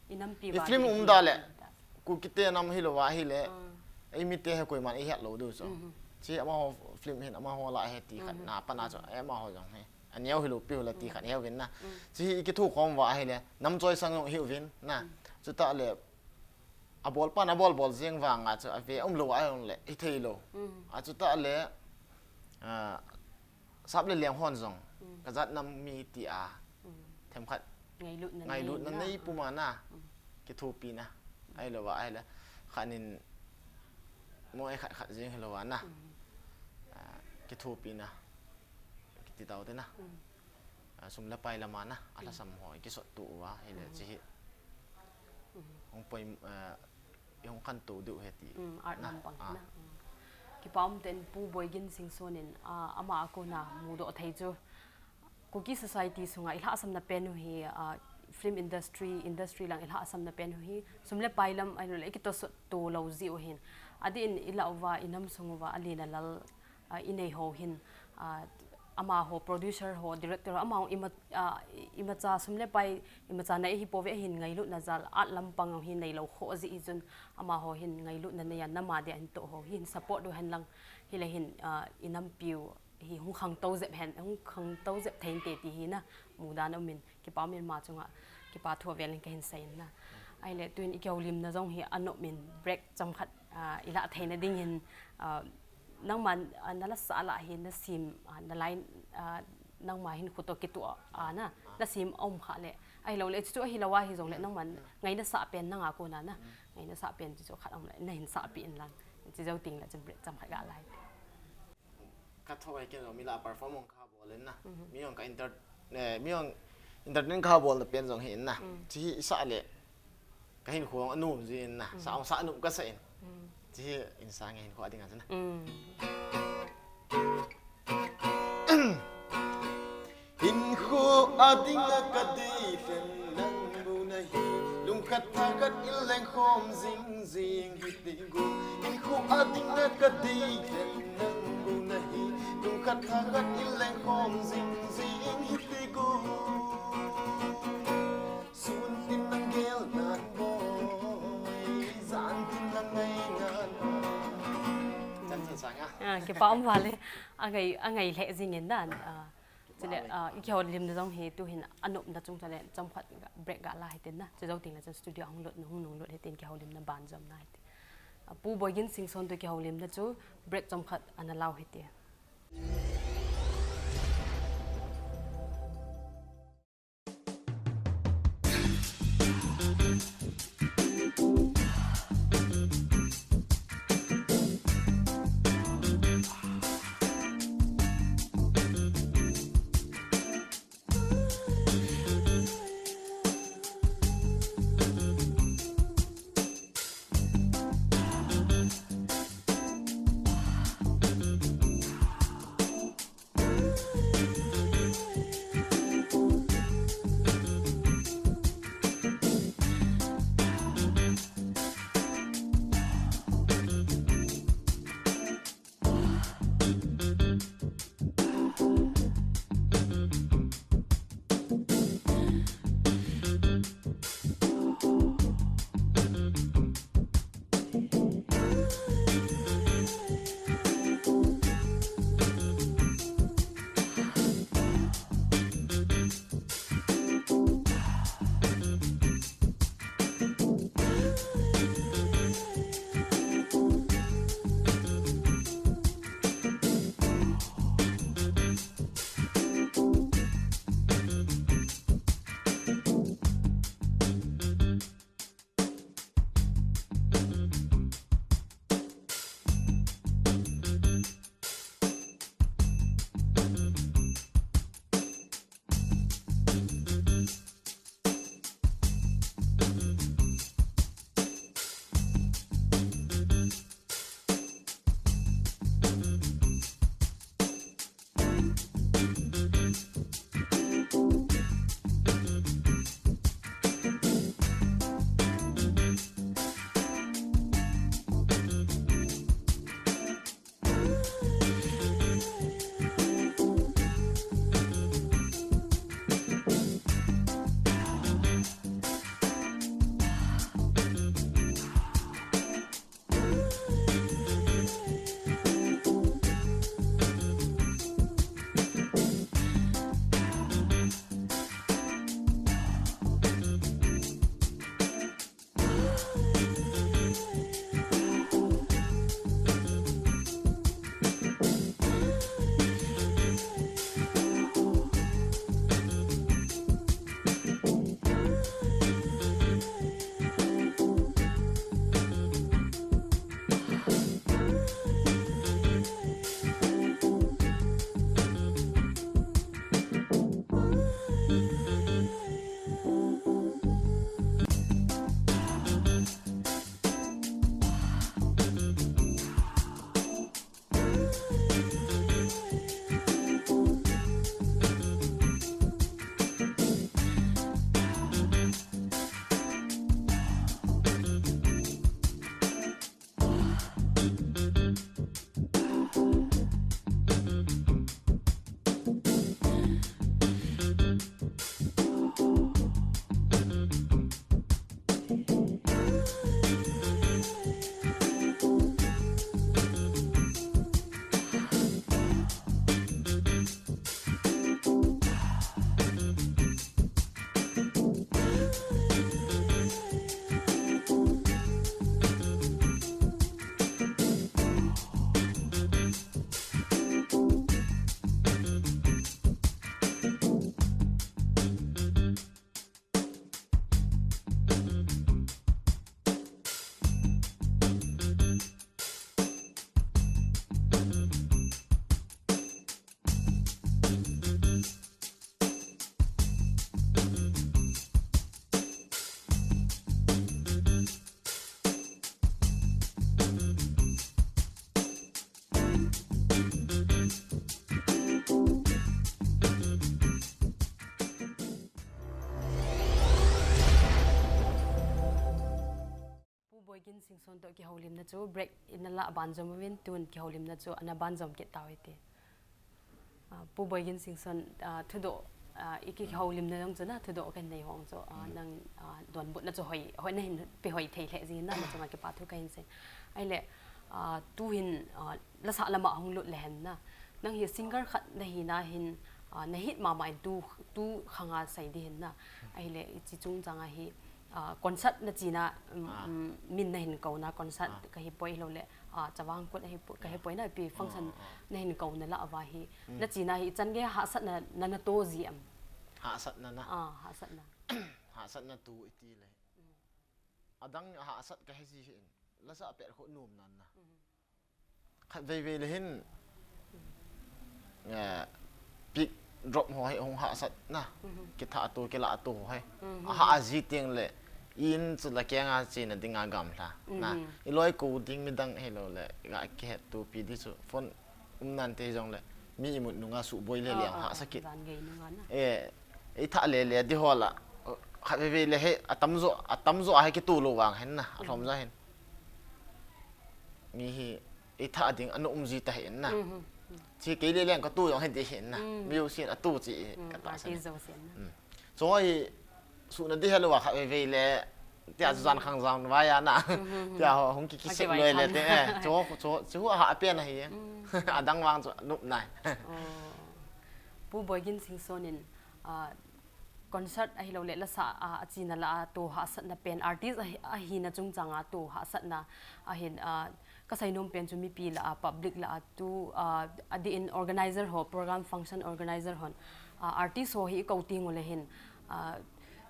i film um da le, Kukite nam hilou va ahile, ei mite hi koiman i het lou diu cho. Chi amaho film hin amaho la hi ti khat na pana cho, ei amaho jong hi. Aneo hilou pi hula ti khat heu vin na. Chi hi i kithu khom va ahile, nam choi sang jong hiu vin na. Chuta le, abol pan abol bol jeng vanga cho, ave um lou a jong le, i thei lou. A chuta le, ah, Sap le leng hon jong, ka jat nam mi ti a, themkhat ngailutna nei puma na, kithopi na, ahilou va, ahile, khat nin, mo e khat khat jeng hilou va na, ah, kithopi na, kiti tau te na, ah, sum le pai lama na, alhasam ho, kisot tu va, ahile, chi hi, hung poi, ah, i hung khantou diu hi ti. Art na, lampang na. Kipa um ten Pu Boigin Singson in, ah, ama a kona mudoh thei chu. Kuki society sunga i lhahsamna pen u hi, ah, film industry, industry lang i lhahsamna pen u hi. Sum le pai lam ahilou le, i kitosot to lou ji u hin. Adin i la uva, i nam sung uva, alin alal, ah, i nei ho hin, ah, amaho, producer ho, director ho, amaho ima, ah, imacha sum le pai, imacha nei hi pove hin ngailutna jal, art lampang hi nei lou kho ji hi chun, amaho hin ngailutna nei a, nam a dia hin to ho, hin support u hen lang, hile hin, ah, i nampiu, hi hung khangtou jep hen, hung khangtou jep thei inte ti hi na, mudan um in, Kipa min ma chunga, kipa thu avel in kahin seiyin na. Ahile, tuin i kihoulimna jong hi anop min break chomkhat, ah, i la theina dingin, ah, nangma, ah, na la sa la hi na sim, ah, na line, ah, nangma hin khuto kitu a, ah, na, na sim um kha le. Ahilou le, chu ahilou a hi jong le, nangma ngaina sa pen nanga kona na. Ngaina sa pen chu khat um le, na hin sa pi in lang. Chu jou ting le, chu break chomkhat ga lai. Ka tho ai ken jong mi la perform ong ka bol in na. Mi ong ka enter, eh, mi ong entertain ka bol na pen jong hi in na. Chi hi i sa le. Ka hin khuang anu ji in na. Sa ong sa anu ka sa in. Chi hi in sa nge hin khuang ding a na. Hinkho a dinga ka dei lheh nang bou na hi, lungkhat thakhat in leng khom jing jing hi ti gu. Hinkho a dinga ka dei lheh nang bou na hi, lungkhat thakhat in leng khom jing jing hi ti gu. Sun tin nang gel nan boi, jan tin nang ngai nan boi. Chan chan sang a. Ah, kipa um vale. Angai, angai lheh jing in dan. Ah, Chule, ah, i kihoulimna jong hi tuhin anopna chung chule chomkhat break ga la hitin na. Chujou ting le chun studio hung lut, hung nung lut hitin kihoulimna ban jom na hiti. Ah, Pu Boigin Singson to kihoulimna chu break chomkhat ana lau hiti. Boigin Singson toh kihoulimna chu break in nalah banjom uvin, tun kihoulimna chu ana banjom kit tau hite. Ah, Pu Boigin Singson, ah, thudoh, ah, i kihoulimna jong chu na, thudoh kahin nei hong chu, ah, nang, ah, donbutna chu hoi, hoi nahin pe hoi thei lheh jingin na, nachunga kipa thu kahin sei. Ahile, ah, tuhin, ah, lasah lama hung lut le hen na. Nang hi singer khat nahina hin, ah, na hit mama in tu, tu khanga sei di hin na. Ahile, hiche chungchanga hi, ah, concert nachena, um, um, min nahin kouna, concert kahi poi lou le, ah, Chavang Kut ahi poi, kahi poi na, ipi function nahin kouna lah uva hi. Nachena hi, ichan gei hahsatna na, nato ji em? Hahsatna na. Ah, hahsatna. Hahsatna tu iti le. Adang hahsat kahe ji hin. Lasah pet khu nom nan na. Khatvei vei le hin, eh, pick drop ho hi hung hahsat na. Kitha to, kilah to ho hi. Aha, aji teng le, in chu la kenga chena dinga gamla na. I loi ko ding midang hilou le, ga kihet to pi di chu phone um nante jong le, mi imut nunga suboi le le hahsat kit. Jan gei nunga na. Eh, i tha le le di ho la, khatvei vei le hi, atamjo, atamjo a hi kito lou vang hin na, alhom ja hin. Mi hi, i tha ding, ana um ji ta hin na. Chi kei le leng ka tu jong hi di hin na. Mi u sin a tu chi ka ta san. Artist jo sin na. Choi, suna di helou a khatvei vei le, tia chu jan khang jan vai a na. Tia ho, hung ki kisek loi le te, eh. Cho, cho, chu hu a ha pen a hi. Adang vang chu nup nai. Pu Boigin Singson in, ah, concert ahilou le lasah a, achena lah a to hahsatna pen artist ahi, ahina chungchanga to hahsatna ahin, ah, kasei nom pen chu mipi lah a, public lah a tu, ah, adeh in organizer ho, program function organizer hon, ah, artist ho hi i kou teng u le hin, ah,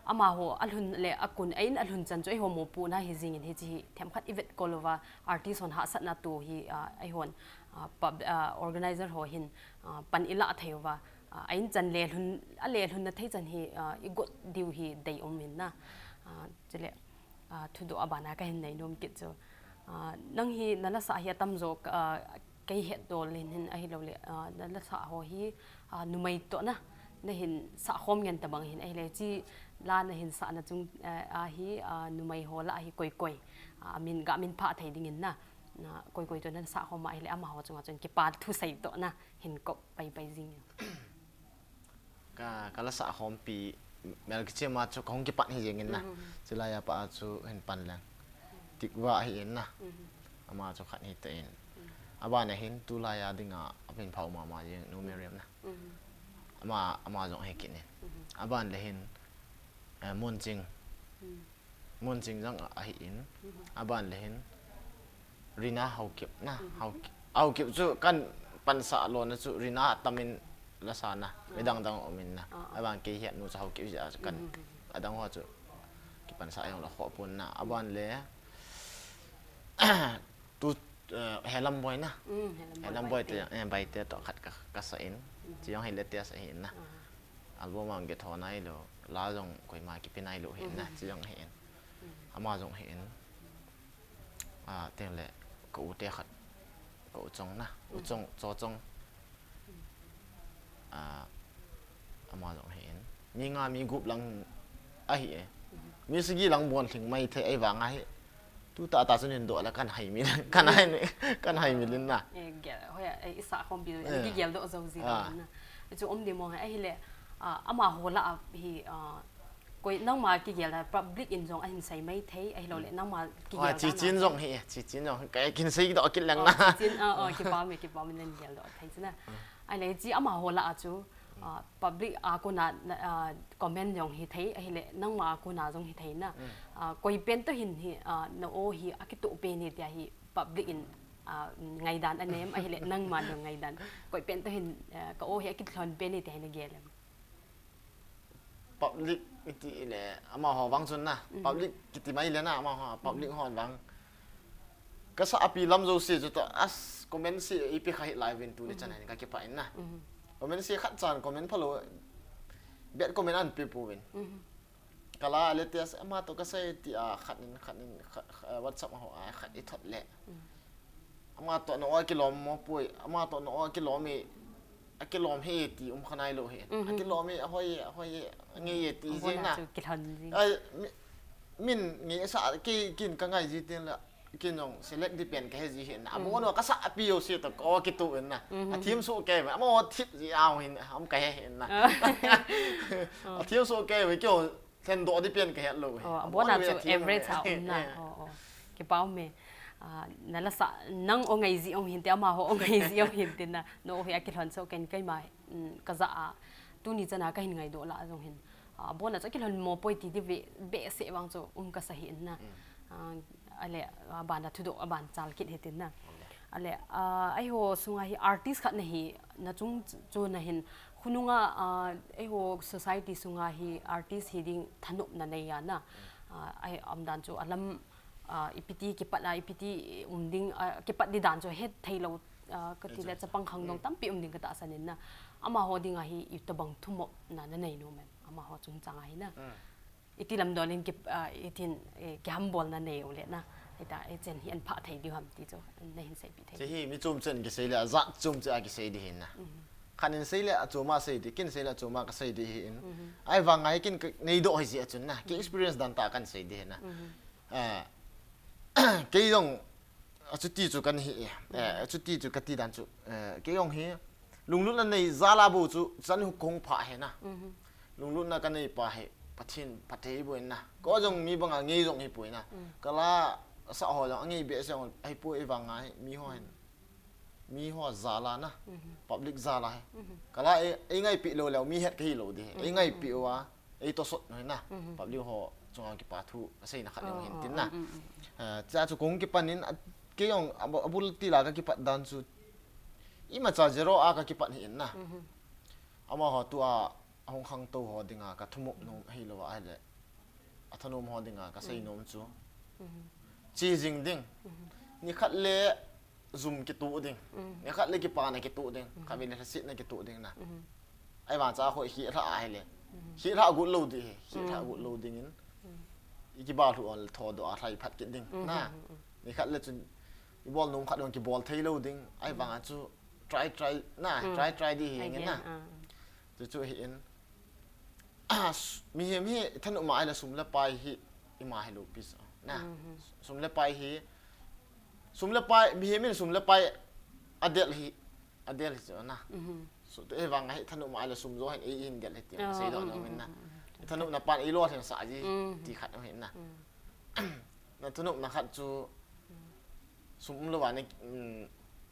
amaho alhun le akun, a in alhun chan chu eiho mopohna hi jingin hiche hi themkhat i vet kol uva artist hon hahsatna to hi, ah, eihon, ah, pub-, ah, organizer ho hin, ah, pan i lah thei uva. Ah, a in chan le lhun, a le lhun na thei chan hi, ah, i got diu hi dei um hin na. Ah, chule, ah, thudoh abana kahin nei nom kit chu. Ah, nang hi na lasah hi atamjo, ah, kei het dol in hin ahilou le, ah, na lasah ho hi, ah, numei toh na, nahin sah khom ngen tabang hin ahile chi la nahin sahna chung, eh, a hi, ah, numei ho lah a hi koi koi. Ah, amin, ga min pha thei dingin na. Na, koi koi toh na sah khom ahile amaho chunga chun kipa thusei toh na. Hin kop pai pai jing. Ka, ka lasah khompi mel kichema chu ka hung kipan hi jeng in na. Chulai a pa chu hin pan leng. Tikva hi in na. Ama chu khat hi ta in. Aban a hin tulai a dinga apin phau mama jeng nu Miriam na. Ama, ama jong hi kit in. Aban le hin, eh, Monching. Monching jong ahi in, aban le hin Rina Haokip na, Haokip, Haokip chu kan pansah lona chu Rina atamin lasa na, midang dang um in na, aban kei hiat nu chu Haokip jeh a chu kan, adang ho chu kipansah jong la khoh pon na, aban le tu, eh, Helam Boi na. Mm, Helam Boi, Helam Boi te, Baite. Eh, Baite toh khat ka, ka sa in. Mm. Chi jong hi latest ahi in na. Ah. Album a hung kitho nai lou, la jong koima kipe nai lou hi in na, mm, chi jong hi in. Mm. Ama jong hi in. Ah, teng le, ka u te khat, ka u Chong na, u, mm, Chong, Cho Chong. Ah, ama jong hi in. Mi nga mi gup lang ahi e. Mi sagi lang bon lhing mai thei ei vang ahi. Tu ta ta chun hin doh la kan hai mi, kan hai mi, kan hai mi lin na. E, gel, hoiya, e, i sah khom pi, eh, ki gel doh zo ji, ah, na. Chu um di mo hai, ahile, ah, ama ho lah a hi, ah, koi nangma kigel a public in jong ahin sei mai thei, ahilou le, mm, nangma kigel, ah, chi dan chin na jong hi, chi chin jong hi, ka kin sei doh kit leng, oh, na. Chi chin, ah, oh, kipa me, kipa me len gel doh thei chu na. Mm. Ahile, chi ama ho lah a chu, ah, public a kona, ah, comment jong hi thei, ahile, nangma a kona jong hi thei na. Mm. Ah, koi pen toh hin hi, ah, na o hi, akitoh pen hi tia hi public in, ah, ngaidan anem, ahile, nangma jong ngaidan. Koi pen toh hin, ah, ka o hi akilhon pen hi tia hi na gel em. Public iti le, ama ho vang chun na. Mhm. Public kiti mai le na, ama ho, public, mhm, ho vang. Ka sa api lam jouse chu ta, as comment se ipi kha hi live in tu le, mhm, chan hin ka kipa in na. Mhm. Comment se khat chan comment phalou, bad comment an pe pu vin. Mhm. Ka la le tia se, ama toh ka sei ti a khat in, khat in, khat, khat, WhatsApp ho a khat i thot le. Mhm. Ama toh na o kilom mo poi, ama toh na o kilom e, akilom he ti um kha nai lou he. Mhm. Akilom e, ahoi e, ahoi e, angei e ti, abon jeng a na. Chu kilhon jing. Ai, mi, Min nge sa ke kin ka ngai ji tin la, kin jong select di pen ka he ji hin na. Amo no ka sa pi yo si to ko ki tu in na. A thim su ke ma, amo thip ji a hin, am ka he hin na. A thim su ke we kyo sen do di pen ka he lo. Oh, amo na chu average a um na. Oh, oh. Ki pau me. Ah, na la sa nang o ngai ji ong hin te ama ho o ngai ji ong hin te na. No hi a ki lhon so ken kai ma, mm, ka za a. Tu ni chana ka hin ngai do la jong hin. Ah, bona chu kilhon mo poi ti di ve, be se vang chu um ka sa hi in na. Ah, ale, ah, bana thudoh a ban chal kit hi tin na. Ale, ah, ai ho sunga hi artist khat na hi na chung chu na hin khununga, ah, ai ho society sunga hi artist hi ding thanop na nei ya na. Ah, ai am dan chu alam, ah, ipiti kipat a, ipiti um ding, ah, kipat di dan chu het thei lo, ah, ka ti le chapang khang dong tampi um ding ka ta sanin na. Ama ho ding a hi i tabang thumop na na nei no mem. Ama ho chung chang a hi na. Iti lam dol in ki, ah, itin, eh, ki hambol na nei u le na. Ita, eh, chen hi an pha thei diu ham ti chu, na hin sei pi thei. Che hi mi chum chen ki sei le, a zat chum che a ki sei di hin na. Khan in sei le, a chum a sei di, kin sei le, a chum a ka sei di hi in. Ai vang ngai kin ka nei do hoi ji a chun na. Ki experience dan ta kan sei di hin na. Ah, kei jong, a chuti chu kan hi, eh, a chuti chu ka ti dan chu, eh, kei jong hi, lunglutna nei jal a bo chu, chan hu kong pha he na. Lunglutna ka nei pa he, Pathen, Pathen bo in na. Ko jong mi banga ngei jong hi poi na. Ka la, sa ho jong, a ngei be se jong, ai poi vang ngai, mi ho hin. Mi ho jal a na. Public jal a he. Ka la, ei, ei ngai pi lo le, mi het ka hi lo di he. Ei ngai pi wa, ei to sot no na. Public ho chunga kipa thu ka sei na khat jong hin tin na. Ah, cha chu kong kipan in, a, kei jong a bu-, a bul ti la ka kipat dan chu. Ima cha zero a ka kipat hi in na. Ama ho tu a, a hung khang to ho dinga ka thumop nung hi lo a le. A thanom ho dinga ka sei nom chu. Chi jing ding. Ni khat le zum ki tu ding. Ni khat le kipa na ki tu ding. Kha ve le sit na ki tu ding na. Ai vang cha khoi hi hla a hi le. Hi hla gut lo di hi. Hi hla gut lo ding in. I ki ba hlu ol tho do a hlai phat kit ding. Na. Ni khat le chun i bol nom khat dong ki bol thei lo ding. Ai vang a chu try try na. Try try di hi ngin na. Chu chu hi in. Ah, s-, mihem hi thanop ma ai le sum le pai hi ima hi lo pi so. Na. Sum le pai hi. Sum le pai, mihem in sum le pai a del hi. A del hi chu na. So, te vang a hi thanop ma ai le sum jo hin ei hin del hi ti. Sei do no min na. Thanop na pan ei lo hin sa ji ti khat hin na. Na thanop na khat chu sum um lo va na, mm,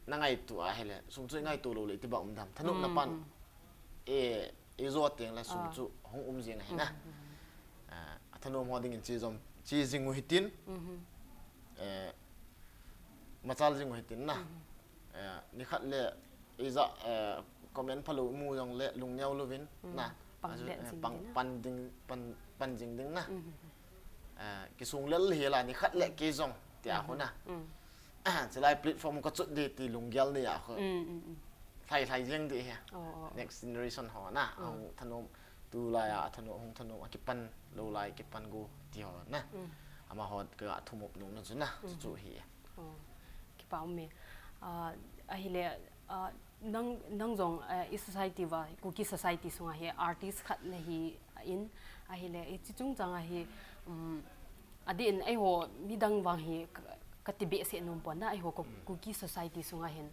na ngaitu a hi le. Sum chu ngaitu lo le ti ba um dam. Thanop na pan. E, ei jo teng le sum chu hung um jing a hi na. Ah, a thanom ho ding in chi jom, chi jing u hi tin. Eh, machal jing u hi tin na. Eh, ni khat le, ei ja, eh, comment pha lo mu jong le, lung neo lo vin na. Pang, eh, pang, pan ding, pan, pan jing ding na. Eh, ki sung lel hi la ni khat le ki jong, ti a khu na. Chulai platform ka chut di ti lunggel ni a khu. Hlai, hlai jeng di hi. Next generation ho na. Hung thanom, tu lai a thanom, hung thanom, a kipan lo lai, kipan gu ti ho na. Ama ho ka thumop nung na chu na, chu chu hi. Kipa um e. Ah, a hi le, ah, nang, nang jong, eh, i society va, Kuki society sunga hi artist khat na hi in, a hi le, i chi chung chang a hi, um, a di in ei ho midang vang hi ka, ka ti be se nom pon na, ei ho ko, Kuki society sunga hin,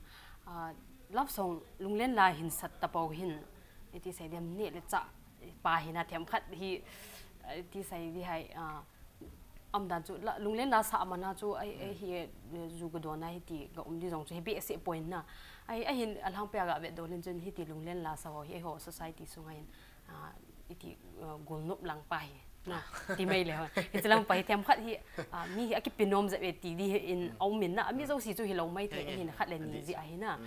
ah, love song lunglen la hin sat ta pau hin, i ti sai dem ne le cha, pa hin a them khat hi, i ti sai di hai, ah, Am dan chu, la, lunglen la sa mana chu, ai, ai, hi, eh, ju ka dona hi ti ka um di jong chu, hi be se point na. Ai, ai hin, a lang pe ga ve do len chun hi ti lunglen la sa ho, hi ho society sunga hin, ah, i ti, eh, gul nop lang pa hi. Na, ti mai le ho. Hi ti lang pa hi them khat hi, ah, mi hi a ki pinom ze ve ti di hi in, um in na, mi jo si chu hi lo mai the, hi na khat le ni ji a hi na.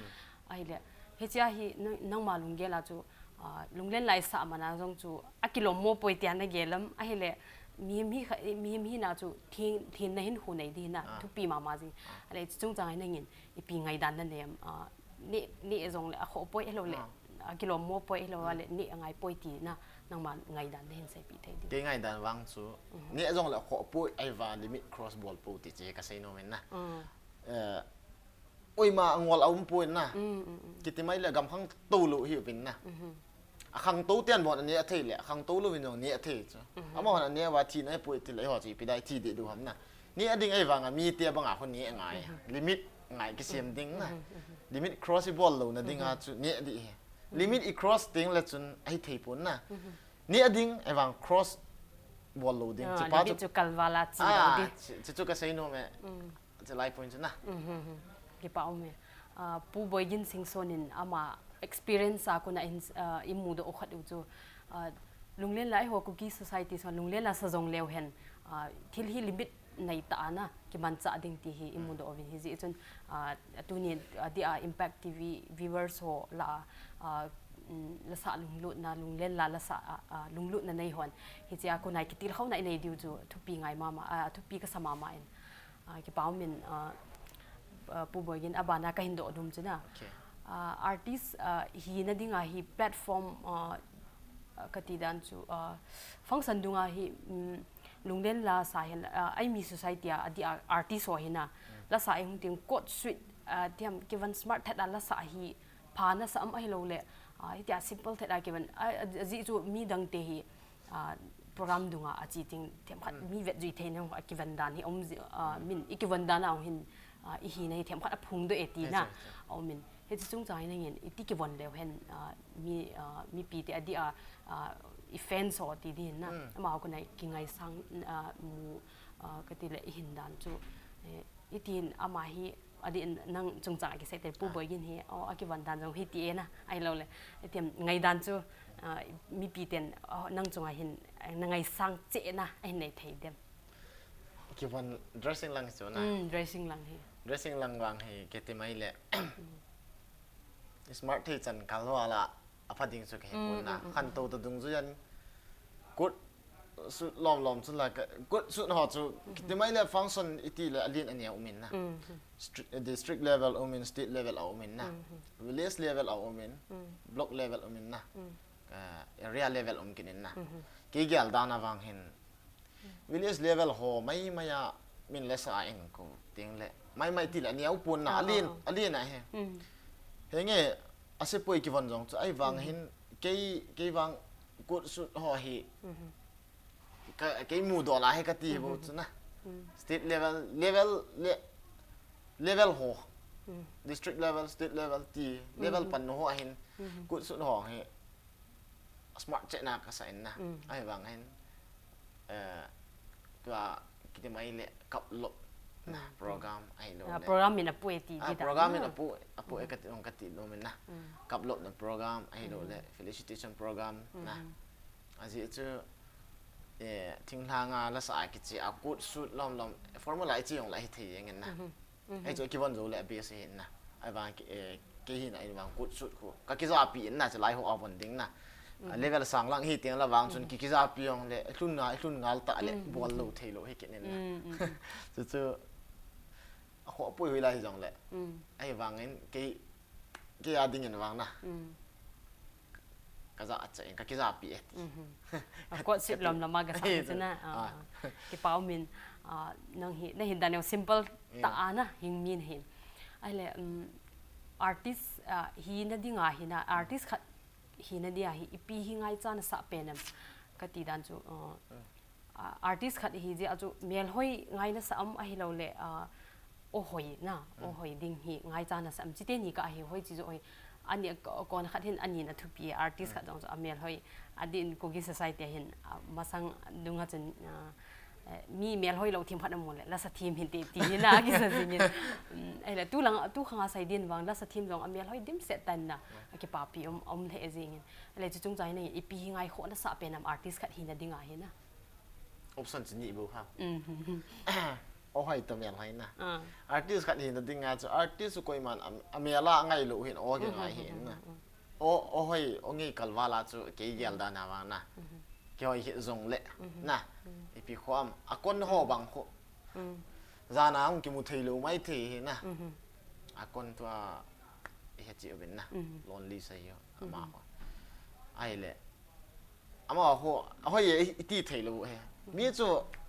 Ai le, hi chia hi, nang, nang ma lunggel a chu, Ah, lunglen lai sa mana jong chu, a kilom mo poi tia na gel am, a hi le, mihem hi kha, mihem hi na chu, thin, thin na hin khu nei di na, thupi mama jing. A le, chung chang hi na ngin, i pi ngai dan na nem, ah, ni, ni e jong le, a kho poi e lo le, a kilom mo poi e lo a le, ni a ngai poi ti na, nang ma ngai dan na hin sei pi thei di. Ke ngai dan vang chu, ni e jong le, a kho poi, ai va limit cross bol po ti che ka sei nom in na. Eh, Oima ngol a um poi na. Kiti mai le gam khang to lo hi uvin na. Akhangtou ten bon ane athei le, akhangtou louvin jong ne athei chu. Amahon ane uva thina ahipoi tile, eiho chu ipi dia thi deh diu ham na. Ne ading ahivanga mite banga khu ne angai. Limit ngai kisem ding na. Limit cross ibol louna dinga chu ne ding ahi. Limit icross teng le chun ahithei pon na. Ne ading ahivang cross bol lou ding. Ah, chupa chu, limit chu kalvala chi lou ding. Chu, chu kasei nom e. Chulai point chu na. Kipa um e. Ah, Pu Boigin Singson in ama experience a kona in, ah, imudoh u khat u chu, ah, lunglen la eiho Kuki society sunga lunglen la sa jong leu hen, ah, thil hi limit nei tah a na kimanchah ding ti hi imudoh uvin, hijeh chun, ah, tuni, ah, dia Impact T V viewers ho lah a, ah, um, lasa lunglutna, lunglen la lasa, ah, ah, lunglutna nei hon hichea kona kitilkhouna inei diu chu thupi ngai mama, ah, thupi kasa mama in. Ah, kipa um in, ah, ah, Pu Boigin, abana kahin doh dum chu na. Okay. Ah, artist, ah, hina dinga hi platform, ah, ah, kati dan chu, ah, function dunga hi, um, lunglen la sa hen, ah, eimi society a, adia artist ho hina. Lasa ei hung teng coat suit, ah, tiam kivon smart thet a lasa hi pha nasa am ahilou le, ah, hitia simple thet a kivon, ah, ajeh chu midang te hi, ah, program dunga ache teng themkhat mi vetjui theina a kivon dan hi um ji, ah, min i kivon dan a hin, ah, ihina hi themkhat aphongdoh e tina aum in. Hiche chungchang in nangin iti kivon leu hen, ah, mi, ah, mipi te adia, ah, i fans ho ti ding na. Amaho kona kingaisang, ah, mu, ah, kati le ihin dan chu, eh, itin ama hi Adeh in nang chungchang a kisei te Pu Boigin hi, o, akivon dan jong hiti e na, ahilou le. Itiam ngaidan chu, ah, mipi ten, o, nang chunga hin, eh, na ngaisang cheh na, ahin nei thei dem. Kivon dressing lang chu na. Hmm, dressing lang hi. Dressing lang vang hi, kiti mai le. Smart thei chan kal ho a la, apha ding chu kahe pon na. Khantou ta dungjuiya in coat suit lom lom chu la ka, coat suit ho chu kiti mai le function iti le alen alen a um in na. Stri-, district level um in, state level a um in na. Village level a um in, block level um in na. Ka area level um kit in na. Kei gel dan a vang hin village level ho mai mai a min le sa a in ko teng le mai mai ti le ania u pon na, alen, alen a he. Henge, ase poi kivon jong chu, ahivang hin kei, kei vang coat suit ho hi ka, kei mudoh la he kati bou chu na. State level, level le, level ho. District level, state level ti, level pan ho a hin coat suit ho hi smart cheh na kasa in na. Ahivang hin, eh, tua kiti mai le kaplop na program ahilou le. Program min apu e ti, ah, ti ta. Program min apu, apu e kati, ong kati nom in na. Kaplop na program ahilou le, felicitation program na. Ajeh chu, eh, thinglhang a la sa a kiche a coat suit lom lom, formula iche jong la hithei jeng in na. Hei chu kivon jou le a base hi na. Ahivang ki, eh, kei hi na ahivang coat suit khu ka kijapi in na, chulai ho a von ding na. A level sang lang hi teng la vang chun ki, kijapi jong le, lhun na, lhun ngal ta le, bol lou thei lou hi kit in na. Chu chu, a kho pui hui lai hi jong le. Ahivang in kei, kei a ding in vang na. Ka ja a che in, ka kijapi e ti. A coat suit lom lom a ka sa chu na. Ah, kipa um in, ah, nang hi, na hin dan simple ta a na, hing min hin. Ahile, um, artist, ah, hina dinga hi na, artist khat hina dia hi, ipi hi ngaicha na sa pen em. Kati dan chu, ah, Ah, artist khat hi jeh a chu melhoi ngai na sa am ahilou le, ah, o hoi na, o hoi ding hi ngaicha na sa am, chite ni ka hi hoi chi jo hoi. Ani ko-, kon khat hin ani na thupi artist khat jong chu a melhoi. Adin Kuki society hin, ah, masang dunga chun, ah, eh, mi melhoi lou thim khat amu le, la sa thim hin ti, ti hi na kisa jing in. Um, ahile tu lang, tu khang a sai din vang, la sa thim jong a melhoi dimset tan na, a kipapi um, um le jing in. Ahile chu chungchang in ipi hi ngai kho na sa pen am artist khat hina dinga hi na. Option chu ni bou ham. O hoi toh melhoi na. Artist khat hina dinga chu artist chu koiman a, a mel a ngai lou hin o kingai hin na. O, o hoi, o ngei kalval a chu kei gel dan a vang na. Kihoi hi jong le na. Ipi khom, a kon ho bang khu. Jan a hung kimu thei lou mai thei hi na. A kon tua i he chi u bin na. Lonely sa yo, ama ho. Ahile. Amaho, ahoi e, iti thei lou he. Mi chu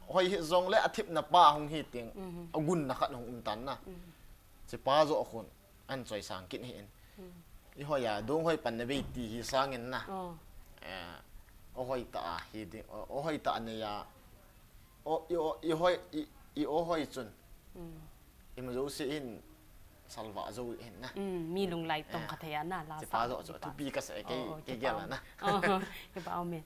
hoi hi jong le a thipna pa hung hi teng, a gunna khat hung um tan na. Chepa jo khun, an choi sang kit hi in. I hoi a, dong hoi pan na bei ti hi sang in na. eh, o hoi ta a hi ding, o, o hoi ta a nei a, o, i, o, i hoi, i, i o hoi chun. Mm. Ima jouse hin salva jou hin na. Mm, mi lunglai tong Eh, kha thei a na, la chipa sa jo jo, chipa. Thupi ka sa, kei, Oh, oh, kei chipa gel a um. Na. Oh, chipa um e.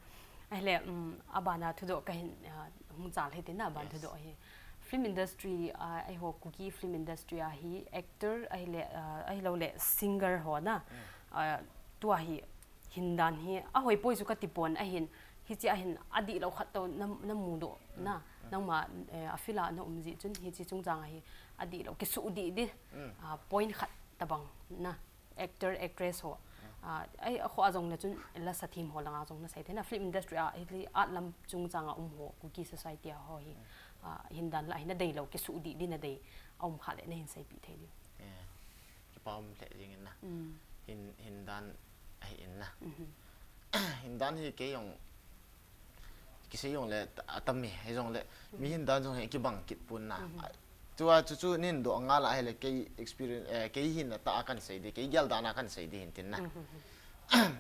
Ahile, um, abana thudoh ka hin, ah, hung chal hite na, aban Yes. thudoh hi. Film industry, ah, eiho Kuki film industry a hi actor, ahile, ah, ahilou le singer ho na. Mm. Ah, tua hi hindan hi ahoi poi chu kati pon ahin, hiche a hin adihlou khat toh na, na mudoh Mm, na, mm. nangma, eh, a field a na um jeh chun hiche chungchang a hi adihlou kisuh dih dih, Mm. ah, point khat tabang na, actor, actress ho. Mm. Ah, ai, akhoh a jong na chun la sa thim ho langa jong na sei thei na, film industry a, hiti art lam chungchang a um ho, Kuki society a ho hi, Mm. ah, hindan la hi na deilou, kisuh dih dih na dei, a um kha le na hin seipeh thei diu. Yeah. Kipa um lheh jing in na. Mm. Hin, hindan ahi in na. Mhm. Hindan hi kei jong, kisei jong le, a, atam e, hei jong le, mi Mm. hindan jong hi kibang kit pon na. Mhm. A, tua chu chu nin doh ngal a hile kei experience, eh, kei hin na ta a kan sei di, kei gel dan a kan sei di hin tin na. Mhm.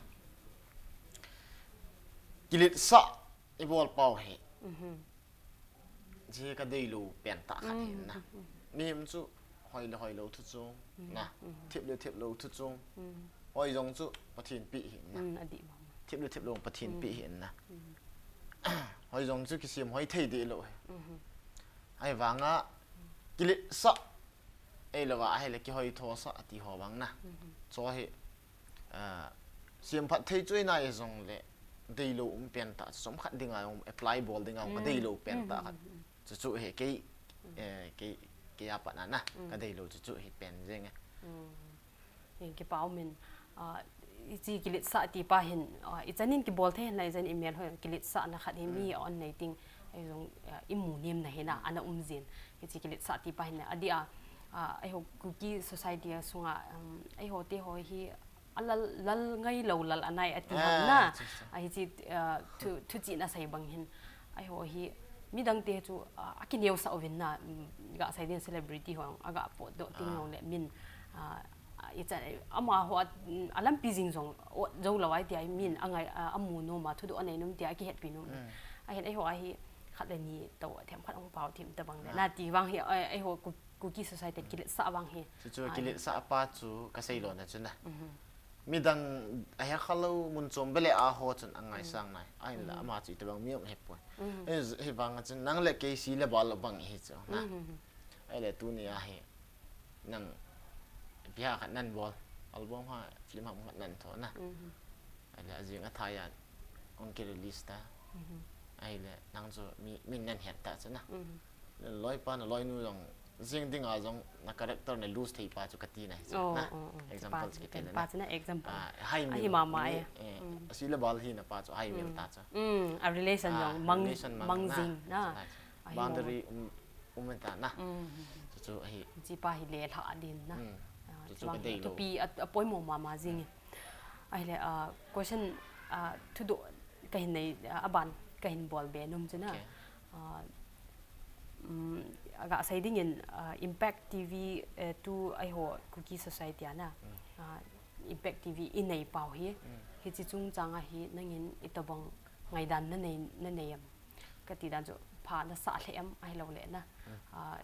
Kiletsah i bol pau hi. Mhm. Chi ka deilou pen tah khat Mm, hin na. Mm, mm. Mihem chu hoi le hoilou thu chung Mm, na. Mm. Thip le thiplou thu chung. Mm. Hoi jong chu Pathen peh hin na. Mm, adih mama. Thip le thiplou Pathen Mm. peh hin na. Mm. Hoi jong chu kisem hoi thei deh lou hi. Mhm. Ahivanga kiletsah eilou va ahile kihoi thosah ati ho bang na. Mhm. Chu hi, ah, semphat thei chu ina e jong le deilou um pen tah chu chomkhat dinga jong apply bol dinga jong ka Mm. deilou pen tah Mm, khat. Mm, mm. Chu chu hi kei, Mm. eh, kei, kei a pat na na. Mm. Ka deilou chu chu hi pen jeng e. Mm. Eng kipa um in, ah, hiche kiletsah ti pa hin, ah, ichan in kibol thei hen la, ichan in i mel hoi kiletsah na khat hi mi Mm. a on nei ting, ei jong, ah, i mu nem na hi na, Mm. ana um jin. Hiche kiletsah ti pa hin, adih a, ah, eiho Kuki society a sunga, um, eiho te ho hi a lal, lal ngai lou lal anai ati ham Ah, na. chu, chu. Ah, hiche, ah, thu, thu chi na sei bang hin. Eiho hi midang te chu, ah, a kineo sah uvin na, mm, ga sei din celebrity ho, aga potdoh ting Ah. jong le min, ah, ah, ichan, amaho a, mm, a lampi jing jong, o, jou lou ai ti ai min, Mm. angai, ah, amu nom a, thudoh anei nom ti a kihetpi nom. Mm. Ahin eiho a hi khat le ni toh, themkhat hung pao thim tabang le. Ah. Na ti vang hi, eh, eiho Ku-, Kuki society Mm. kiletsah vang hi. Chu chu Ah, kiletsah pa chu ka sei lou na chu na. Mhm. Midang a hekha lou mun chom bele a ho chun a ngai Mm. sang nai. Ahin la Mm. ama chu itobang mi um he poi. Mm. Ei, hivang a chun nang le kei si le bal bang hi chu na. Mm. Ahile tuni a hi nang ipi ham khat nan bol. Album ham, film ham khat nan tho na. Mm. Ahile ajing athai a hung ki release ta. Mm. Ahile nang chu mi, min nan het ta chu na. Mm. Loipa na loinu jong, jing dinga jong, na character na lose thei pa chu kati na hi chu, Oh, na. oh, oh. Example Kipa, chu kiti kipa na. chu na example. Ah, hai Ahi mil, mama mi, e. eh, Mm. asi le bal hi na pa chu, hai mil Mm. ta chu. Mm, a relation Ah, jong, mang, relation mang mang na. jing na. Chu na chu. Ahi Boundary mama. um, um ta na. Mm. Chu chu ahi. Chi pa hi le lha din na. Mm. Ah, Chu chu chu bang ka dei hi lou. thupi a, a poimo mama jing e. Mm. Ahile, ah, question, ah, thudoh ka hin nei, ah, aban ka hin bol be nom chu na. Okay. Ah, um, aga sei ding in, ah, Impact T V, eh, tu eiho Kuki Society a na. Mm. Ah, Impact T V i nei pau hi. Mm. Hiche chungchang a hi nangin itobang ngaidan na nei, na nei em? Kati dan chu pha na sah lheh em ahilou le na. Mm. Ah,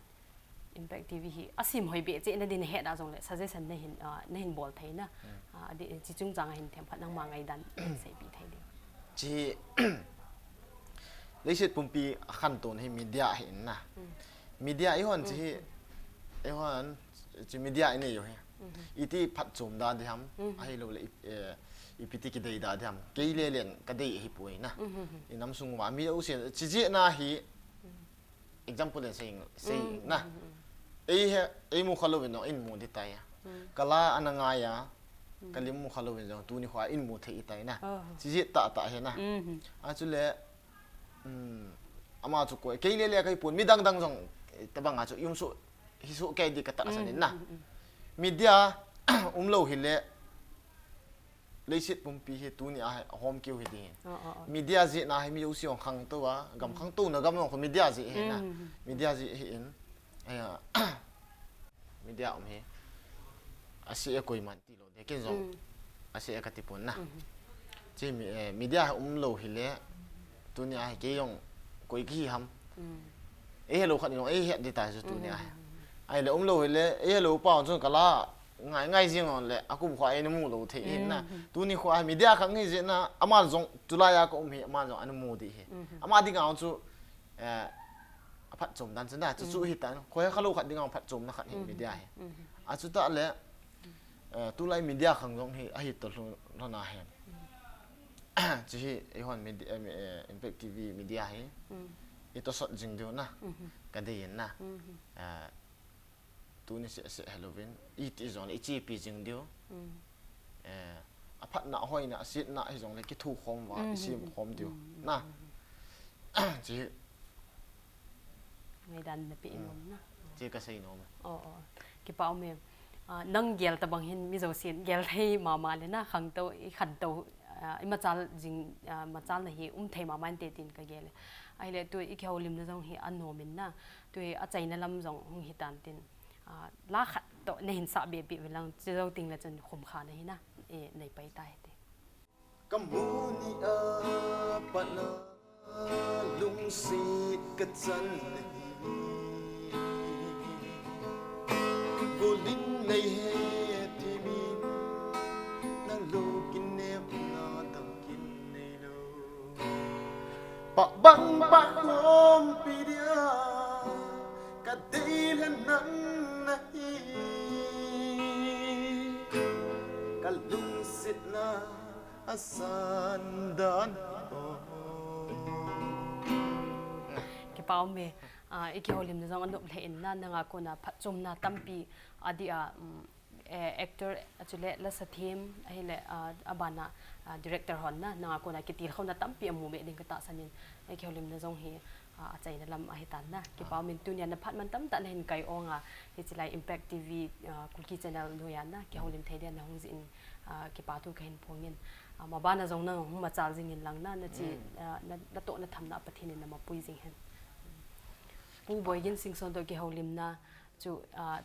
Impact T V hi a sim hoi be cheh na din het a jong le suggestion na hin, ah, na hin bol thei na. Mm. Ah, di, chi chungchang a hin themkhat nangma ngaidan na hin seipeh thei ding. Chi leiset pumpi a khantou hi media hi in na. Mm. Media i hon chi hi, Mm. i hon chi media i nei u hi. Mm. Iti phatchom da di ham, Mm. ahilou le i, eh, ipi ti kidei da di ham. Kei le len ka dei hi poi na. Mm. I nam sung uva mi u sen chi jeh na hi Mm. Example in sei, sei Mm, na. mm, mm. Ei he, ei mu kha louvin jong in mu di tai a. Mm. Ka la ana ngai a, Mm. ka lim mu kha louvin jong tuni kho a in mu thei i tai na. Oh. Chi jeh tah tah hi na. Mm. A chu le, mm, ama chu koi, kei le le ka hi pon, midang dang jong, eh, tabang a chu, i um suh, hi suh kei di ka tahsan in na. Mm, mm, mm. Media, um lou hi le, Leiset pumpi hi tuni a hi, a hom keu hi ding hin. Oh, oh, oh. Media jeh na hi mi jouse jong khangtou a, gam Mm. khangtou na gam jong khu media jeh hi na. Mm. Media jeh hi in. Aya, media um hi. A se a koiman ti lou. Dei ken jong. Mm. A se a ka ti pon na. Mm. Chi mi, eh, media hi umlou hile, tunia hi kei jong koi kahi ham. Ei helou khat in jong eihet ding tai chu tunia hi. Ahile umlou hile, ei helou pa chun kala ngai ngai jing le, akum kho eina mu lou thei hin na. Tuni kho hi media khang hi jeh na, ama jong tulai a ka um hi, ama jong ana mu ding hi. Ama dinga chu, eh, aphatchom dan chu na, chu chu hi tan. Kho hi khalou khat dinga phatchomna khat hi media hi. Achuta le, eh, tulai media khang jong hi, ahi to lhon, lhon a hi. Chi hi, eihon media, eh, Impact T V media hi. I tosot jing diu na. Ka dei in na. Eh, tuni seh seh helouvin. Iti jong le, i chepi jing diu. Eh, aphatna, ahoina, asetna, hi jong le, kithu khom uva, i sem khom diu. Na. Chi hi. Ngaidan na pe nom na. Chi ka sei nom. Oh, oh. Kipa um e. Ah, nang gel tabang hin mi jousen gel thei mama le na, khangtou, i khantou, ah, i machal jing, ah, machal na hi um thei mama inte tin ka gel e. Ahile tu i kihoulimna jong hi anom in na. Tu i achaina lam jong hung hi tan tin. Ah, la khat to na hin sa be be ve lang, chi jou ting le chun khum kha na hi na. E, nei pai ta hi te. Ka mu ni a pat na lungset ka chan na hi. Volin nei he thimin na lo kinep na dam kin nei lo. Pa bang pa kom pi dia ka dei le nang na hi. Ka lungset na asan dan. Kipa um e, ah, i kihoulimna jong anop lheh in na, nanga kona phatchomna tampi adih a, um, eh, actor, achule lasa them, ahile, ah, abana, ah, director hon na, nanga kona kitilkhouna tampi amu me ding ka tahsan in, i kihoulimna jong hi, ah, achaina lam ahi tan na. Kipa um in tunia na phat man tamtah na hin kai ong a, hichi lai Impact T V, ah, Kuki channel noiya na, kihoulim thei dia na hung jih in, ah, kipa thu ka hin phong in. Ah, mabana jong na hung machal jing in lang na, na chi, ah, na, na toh na thamna Pathen in na mapui jing hen. Pu Boigin Singson toh kihoulimna chu, ah,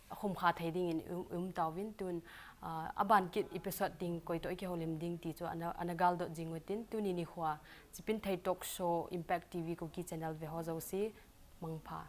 khum kha thei ding in um, um tauvin tun, ah, aban kit episode ding koi toh i kihoulim ding ti chu ana, ana gal dot jing utin tuni nikho a Chipinthei Talk Show Impact T V Kuki channel ve ho jouse mangpha.